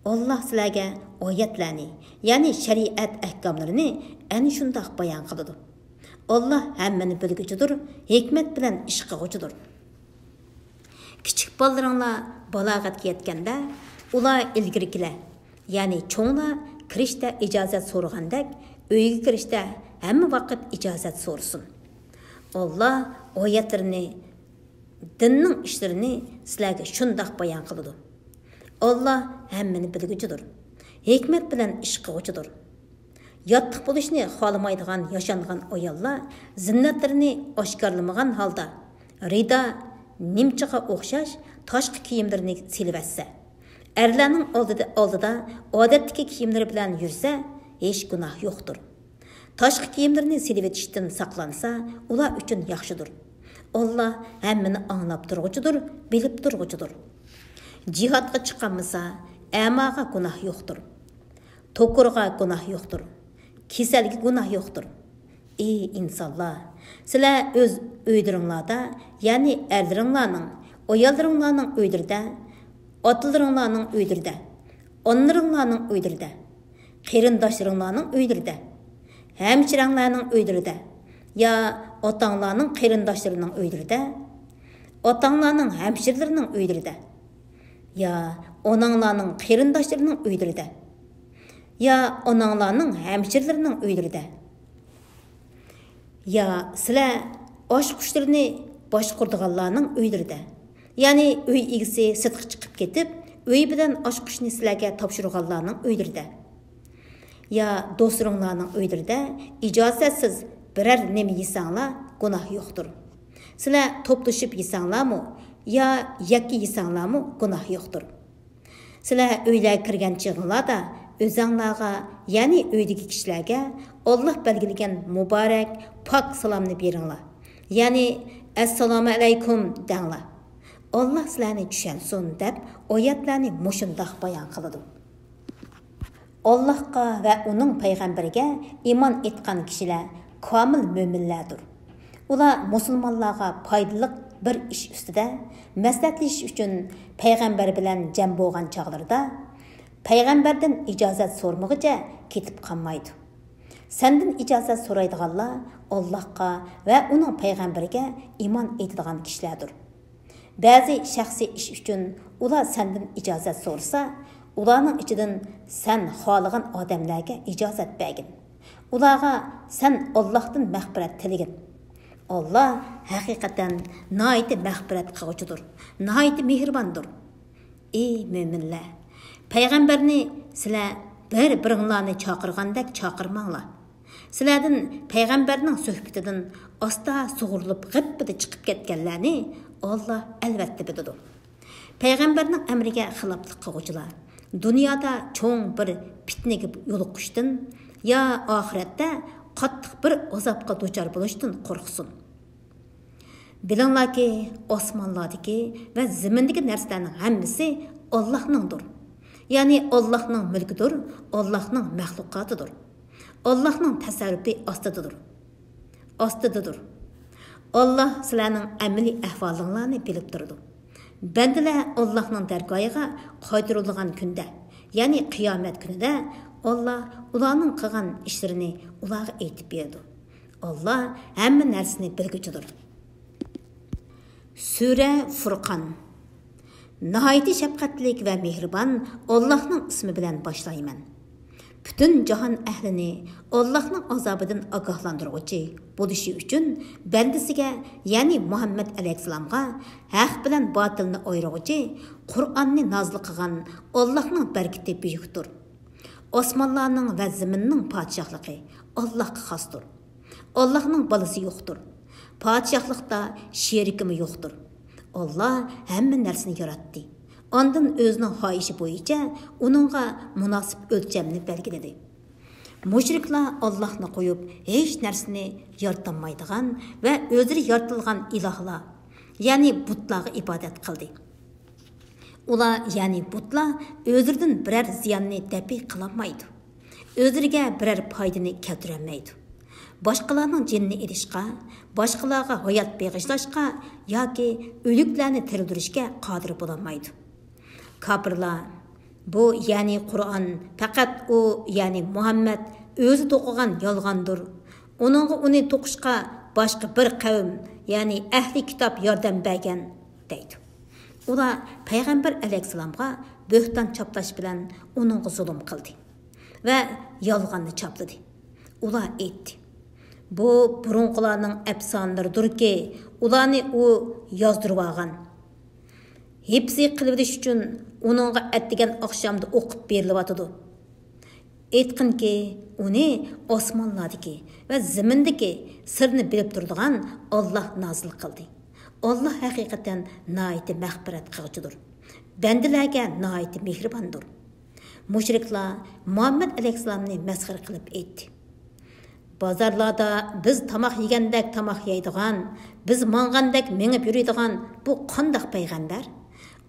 ئاللاھ سىلەرگە ئايەتلەرنى، يەنى شەرىئەت ئەھكاملىرىنى ئەنە شۇنداق بايان قىلىدۇ. ئاللاھ ھەممىنى بىلگۈچىدۇر، ھېكمەت بىلەن ئىش قىلغۇچىدۇر. كىچىك بالىلىرىڭلار بالاغەتكە يەتكەندە، ئۇلار ئىلگىرىكىلەر، يەنى چوڭلار كىرىشتە ئىجازەت سورىغاندەك، ئۆيگە كىرىشتە ھەممە ۋاقىت ئىجازەت سورىسۇن. ئاللاھ ئايەتلىرىنى، دىننىڭ ئىشلىرىنى سىلەرگە شۇنداق بايان قىلىدۇ. ئاللاھ ھەممىنى بىلگۈچىدۇر، ھېكمەت بىلەن ئىش قىلغۇچىدۇر. ياتلىق بولۇشنى خالىمايدىغان ياشانغان ئاياللار زىننەتلىرىنى ئاشكارىلىمىغان ھالدا، رىدا، نىمچىغا ئوخشاش تاشقى كىيىملىرىنى سېلىۋەتسە، ئەرلەرنىڭ ئالدىدا، ئالدىدا ئادەتتىكى كىيىملىرى بىلەن يۈرسە، ھېچ گۇناھ يوقتۇر. تاشقى كىيىملىرىنى سېلىۋېتىشتىن ساقلانسا، ئۇلار ئۈچۈن ياخشىدۇر. ئاللاھ ھەممىنى ئاڭلاپ تۇرغۇچىدۇر، بىلىپ تۇرغۇچىدۇر. جىھادقا چىقالمىسا، ئەماغا گۇناھ يوقتۇر. توكۇرغا گۇناھ يوقتۇر. كېسەلگە گۇناھ يوقتۇر. ئى ئىنسانلار! سىلەر ئۆز ئۆيلىرىڭلاردا، يەنى ئەرلىرىڭلارنىڭ، ئاياللىرىڭلارنىڭ ئۆيلىرىدە، ئاتىلىرىڭلارنىڭ ئۆيلىرىدە، ئانىلىرىڭلارنىڭ ئۆيلىرىدە، قېرىنداشلىرىڭلارنىڭ ئۆيلىرىدە، ھەمشىرەڭلارنىڭ ئۆيلىرىدە، يا ئاتاڭلارنىڭ قېرىنداشلىرىنىڭ ئۆيلىرىدە، ئاتاڭلارنىڭ ھەمشىرىلىرىنىڭ ئۆيلىرىدە، يا ئاناڭلارنىڭ قېرىنداشلىرىنىڭ ئۆيلىرىدە، يا ئاناڭلارنىڭ ھەمشىرىلىرىنىڭ ئۆيلىرىدە، يا سىلەر ئاچقۇچلىرىنى باشقۇرىدىغانلارنىڭ ئۆيلىرىدە، يەنى ئۆي ئىگىسى سىرتقا چىقىپ كېتىپ، ئۆي بىلەن ئاچقۇچنى سىلەرگە تاپشۇرغانلارنىڭ ئۆيلىرىدە، يا دوستلىرىڭلارنىڭ ئۆيلىرىدە ئىجازەتسىز بىرەر نېمە يېسەڭلار، گۇناھ يوقتۇر. سىلەر توپلىشىپ يېسەڭلارمۇ، يا يەككە يېسەڭلارمۇ، گۇناھ يوقتۇر. سىلەر ئۆيلەرگە كىرگەن چېغىڭلاردا ئۆزەڭلارغا، يەنى ئۆيدىكى كىشىلەرگە ئاللاھ بەلگىلىگەن مۇبارەك، پاك سالامنى بېرىڭلار. يەنى، ئەسسالامۇ ئەلەيكۇم دەڭلار. ئاللاھ سىلەرنى چۈشەنسۇن دەپ ئايەتلەرنى مۇشۇنداق بايان قىلىدۇ. ئاللاھقا ۋە ئۇنىڭ پەيغەمبىرىگە ئىمان ئېيتقان كىشىلەر كامىل مۆمىنلەردۇر. ئۇلار مۇسۇلمانلارغا پايدىلىق بىر ئىش ئۈستىدە مەسلىھەتلىشىش ئۈچۈن پەيغەمبەر بىلەن جەم بولغان چاغلىرىدا، پەيغەمبەردىن ئىجازەت سورىمىغىچە كېتىپ قالمايدۇ. سەندىن ئىجازەت سورايدىغانلار ئاللاھقا ۋە ئۇنىڭ پەيغەمبىرىگە ئىمان ئېيتىدىغان كىشىلەردۇر. بەزى شەخسىي ئىش ئۈچۈن ئۇلار سەندىن ئىجازەت سورىسا، ئۇلارنىڭ ئىچىدىن سەن خالىغان ئادەملەرگە ئىجازەت بەرگىن. ئۇلارغا سەن ئاللاھتىن مەغپىرەت تىلىگىن. ئاللاھ ھەقىقەتەن ناھايىتى مەغپىرەت قىلغۇچىدۇر، ناھايىتى مېھرىباندۇر. ئى مۆمىنلەر! پەيغەمبەرنى سىلەر بىر-بىرىڭلارنى چاقىرغاندەك چاقىرماڭلار. سىلەردىن پەيغەمبەرنىڭ سۆھبىتىدىن ئاستا سۇغۇرۇلۇپ غىپپىدە چىقىپ كەتكەنلەرنى ئاللاھ ئەلۋەتتە بىلىدۇ. پەيغەمبەرنىڭ ئەمرىگە خىلاپلىق قىلغۇچىلار دۇنيادا چوڭ بىر پىتنىگە يولۇقۇشتىن يا ئاخىرەتتە قاتتىق بىر ئازابقا دۇچار بولۇشتىن قورقسۇن. بىلىڭلاركى، ئاسمانلاردىكى ۋە زېمىندىكى نەرسىلەرنىڭ ھەممىسى ئاللاھنىڭدۇر. يەنى ئاللاھنىڭ مۈلكىدۇر، ئاللاھنىڭ مەخلۇقاتىدۇر. ئاللاھنىڭ تەسەررۇپى ئاستىدىدۇر. ئاستىدىدۇر. ئاللاھ سىلەرنىڭ ئەمەلىي ئەھۋالىڭلارنى بىلىپ تۇرىدۇ. بەندىلەر ئاللاھنىڭ دەرگاھىغا قايتۇرۇلىدىغان كۈندە، يەنى قىيامەت كۈنىدە ئاللاھ ئۇلارنىڭ قىلغان ئىشلىرىنى ئۇلارغا ئېيتىپ بېرىدۇ. ئاللاھ ھەممە نەرسىنى بىلگۈچىدۇر. سۈرە فۇرقان. ناھايىتى شەپقەتلىك ۋە مېھرىبان ئاللاھنىڭ ئىسمى بىلەن باشلايمەن. پۈتۈن جاھان ئەھلىنى ئاللاھنىڭ ئازابىدىن ئاگاھلاندۇرغۇچى بولۇشى ئۈچۈن بەندىسىگە، يەنى مۇھەممەد ئەلەيھىسسالامغا ھەق بىلەن باتىلنى ئايرىغۇچى قۇرئاننى نازىل قىلغان ئاللاھنىڭ بەرىكىتى بۈيۈكتۇر. ئاسمانلارنىڭ ۋە زېمىننىڭ پادىشاھلىقى ئاللاھقا خاستۇر. ئاللاھنىڭ بالىسى يوقتۇر. پادىشاھلىقتا شېرىكىمۇ يوقتۇر. ئاللاھ ھەممە نەرسىنى ياراتتى. ئاندىن ئۆزىنىڭ خاھىشى بويىچە ئۇنىڭغا مۇناسىپ ئۆلچەمنى بەلگىلىدى. مۇشرىكلار ئاللاھنى قويۇپ ھېچ نەرسىنى يارىتالمايدىغان ۋە ئۆزلىرى يارىتىلغان ئىلاھلار، يەنى بۇتلارغا ئىبادەت قىلدى. ئۇلار، يەنى بۇتلار ئۆزلىرىدىن بىرەر زىياننى دەپئى قىلالمايدۇ. ئۆزلىرىگە بىرەر پايدىنى كەلتۈرەلمەيدۇ. باشقىلارنىڭ جېنىنى ئېلىشقا، باشقىلارغا ھايات بېغىشلاشقا ياكى ئۆلۈكلەرنى تىرىلدۈرۈشكە قادىر بولالمايدۇ. كاپىرلار، بۇ، يەنى قۇرئان پەقەت ئۇ، يەنى مۇھەممەد ئۆزى توقۇغان يالغاندۇر. ئۇنىڭغا ئۇنى توقۇشقا باشقا بىر قەۋم، يەنى ئەھلى كىتاب ياردەم بەرگەن، دەيدۇ. ئۇلار پەيغەمبەر ئەلەيھىسسالامغا بۆھتان چاپلاش بىلەن ئۇنىڭغا زۇلۇم قىلدى ۋە يالغاننى چاپلىدى. ئۇلار ئېيتتى، بۇ بۇرۇنقىلارنىڭ ئەپسانىلىرىدۇركى، ئۇلارنى ئۇ يازدۇرۇۋالغان. ھىپسى قىلىۋېلىش ئۈچۈن ئۇنىڭغا ئەتىگەن ئاخشامدا ئوقۇپ بېرىلىۋاتىدۇ. ئېيتقىنكى، ئۇنى ئاسمانلاردىكى ۋە زېمىندىكى سىرنى بىلىپ تۇرىدىغان ئاللاھ نازىل قىلدى. ئاللاھ ھەقىقەتەن ناھايىتى مەغپىرەت قىلغۇچىدۇر. بەندىلەرگە ناھايىتى مېھرىباندۇر. مۇشرىكلار مۇھەممەد ئەلەيھىسسالامنى مەسخىرە قىلىپ ئېيتتى، بازارلاردا بىز تاماق يېگەندەك تاماق يەيدىغان، بىز ماڭغاندەك مېڭىپ يۈرىدىغان بۇ قانداق پەيغەمبەر؟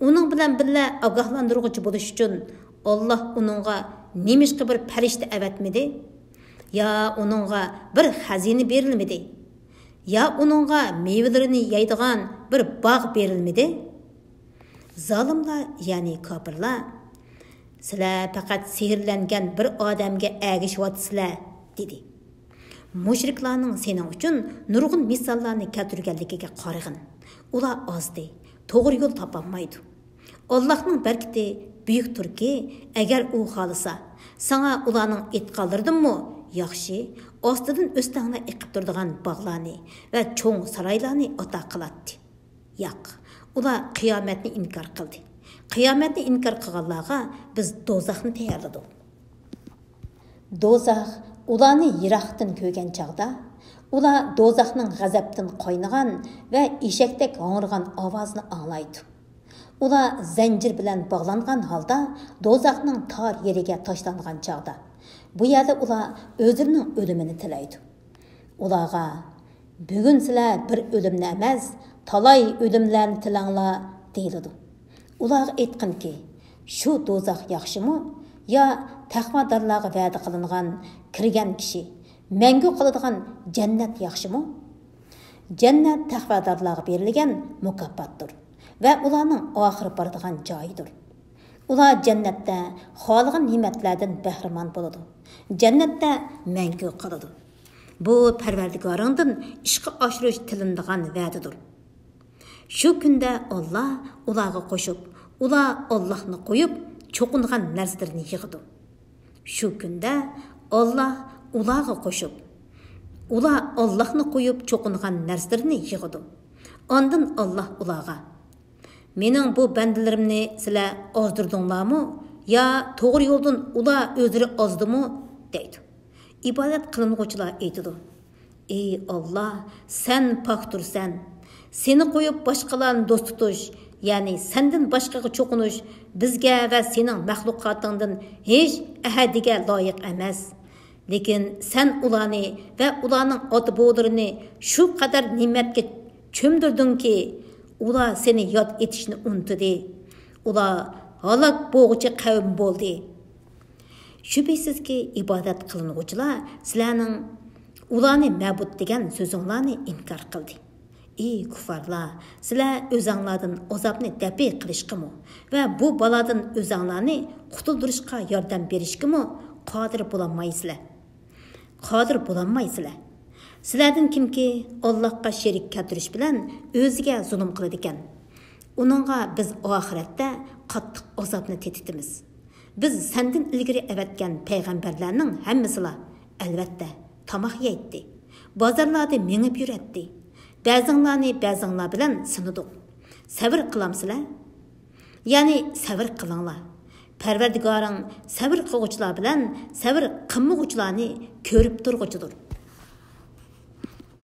ئۇنىڭ بىلەن بىللە ئاگاھلاندۇرغۇچى بولۇش ئۈچۈن ئاللاھ ئۇنىڭغا نېمىشقا بىر پەرىشتە ئەۋەتمىدى؟ يا ئۇنىڭغا بىر خەزىنە بېرىلمىدى؟ يا ئۇنىڭغا مېۋىلىرىنى يەيدىغان بىر باغ بېرىلمىدى؟ زالىملار، يەنى كاپىرلار، سىلەر پەقەت سېھىرلەنگەن بىر ئادەمگە ئەگىشىۋاتىسىلەر، دېدى. مۇشرىكلارنىڭ سېنىڭ ئۈچۈن نۇرغۇن مىساللارنى كەلتۈرگەنلىكىگە قارىغىن. ئۇلار ئازدى، توغرا يول تاپالمايدۇ. ئاللاھنىڭ بەرىكىتى بۈيۈكتۇركى، ئەگەر ئۇ خالىسا، ساڭا ئۇلارنىڭ ئېيتقانلىرىدىنمۇ ياخشى، ئاستىدىن ئۆستەڭلەر ئېقىپ تۇرىدىغان باغلارنى ۋە چوڭ سارايلارنى ئاتا قىلاتتى. ياق، ئۇلار قىيامەتنى ئىنكار قىلدى. قىيامەتنى ئىنكار قىلغانلارغا بىز دوزاخنى تەييارلىدۇق. دوزاخ ئۇلارنى يىراقتىن كۆرگەن چاغدا، ئۇلار دوزاخنىڭ غەزەپتىن قاينىغان ۋە ئېشەكتەك ھاڭرىغان ئاۋازىنى ئاڭلايدۇ. ئۇلار زەنجىر بىلەن باغلانغان ھالدا دوزاخنىڭ تار يېرىگە تاشلانغان چاغدا، بۇ يەردە ئۇلار ئۆزلىرىنىڭ ئۆلۈمىنى تىلەيدۇ. ئۇلارغا، بۈگۈن سىلەر بىر ئۆلۈمنى ئەمەس، تالاي ئۆلۈملەرنى تىلەڭلار، دېيىلىدۇ. ئۇلارغا ئېيتقىنكى، شۇ دوزاخ ياخشىمۇ يا تەقۋادارلارغا ۋەدە قىلىنغان كىرگەن كىشى مەڭگۈ قالىدىغان جەننەت ياخشىمۇ؟ جەننەت تەقۋادارلارغا بېرىلگەن مۇكاپاتتۇر ۋە ئۇلارنىڭ ئاخىرى بارىدىغان جايىدۇر. ئۇلار جەننەتتە خالىغان نېمەتلەردىن بەھرىمەن بولىدۇ. جەننەتتە مەڭگۈ قالىدۇ. بۇ پەرۋەردىگارىڭدىن ئىشقا ئاشۇرۇش تىلىنىدىغان ۋەدىدۇر. شۇ كۈندە ئاللاھ ئۇلارغا قوشۇپ، ئۇلار ئاللاھنى قويۇپ چوقۇنغان نەرسىلىرىنى يىغىدۇ. شۇ كۈندە ئاللاھ ئۇلارغا قوشۇپ، ئۇلار ئاللاھنى قويۇپ چوقۇنغان نەرسىلىرىنى يىغىدۇ. ئاندىن ئاللاھ ئۇلارغا، مېنىڭ بۇ بەندىلىرىمنى سىلەر ئازدۇردۇڭلارمۇ يا توغرا يولدىن ئۇلار ئۆزلىرى ئازدىمۇ؟ دەيدۇ. ئىبادەت قىلىنغۇچىلار ئېيتىدۇ، ئى ئاللاھ، سەن پاكتۇرسەن! سېنى قويۇپ باشقىلارنى دوست تۇتۇش، يەنى سەندىن باشقىغا چوقۇنۇش بىزگە ۋە سېنىڭ مەخلۇقاتىڭدىن ھېچ ئەھەدىگە لايىق ئەمەس. لېكىن سەن ئۇلارنى ۋە ئۇلارنىڭ ئاتا-بوۋىلىرىنى شۇ قەدەر نېمەتكە چۆمدۈردۈڭكى، ئۇلار سېنى ياد ئېتىشنى ئۇنتۇدى. ئۇلار ھالاك بولغۇچى قەۋم بولدى. شۈبھىسىزكى، ئىبادەت قىلىنغۇچىلار سىلەرنىڭ ئۇلارنى مەبۇد دېگەن سۆزۈڭلارنى ئىنكار قىلدى. ئى كۇففارلار، سىلەر ئۆزەڭلاردىن ئازابنى دەپئى قىلىشقىمۇ ۋە بۇ بالادىن ئۆزەڭلارنى قۇتۇلدۇرۇشقا ياردەم بېرىشكىمۇ قادىر بولالمايسىلەر. قادىر بولالمايسىلەر. سىلەردىن كىمكى ئاللاھقا شېرىك كەلتۈرۈش بىلەن ئۆزىگە زۇلۇم قىلىدىكەن، ئۇنىڭغا بىز ئاخىرەتتە قاتتىق ئازابنى تېتىتىمىز. بىز سەندىن ئىلگىرى ئەۋەتكەن پەيغەمبەرلەرنىڭ ھەممىسىلا، ئەلۋەتتە، تاماق يەيتتى، بازارلاردا مېڭىپ يۈرەتتى. بەزىڭلارنى بەزىڭلار بىلەن سىنىدۇق. سەۋر قىلامسىلەر؟ يەنى سەۋر قىلىڭلار. پەرۋەردىگارىڭ سەۋر قىلغۇچىلار بىلەن سەۋر قىلمىغۇچىلارنى كۆرۈپ تۇرغۇچىدۇر.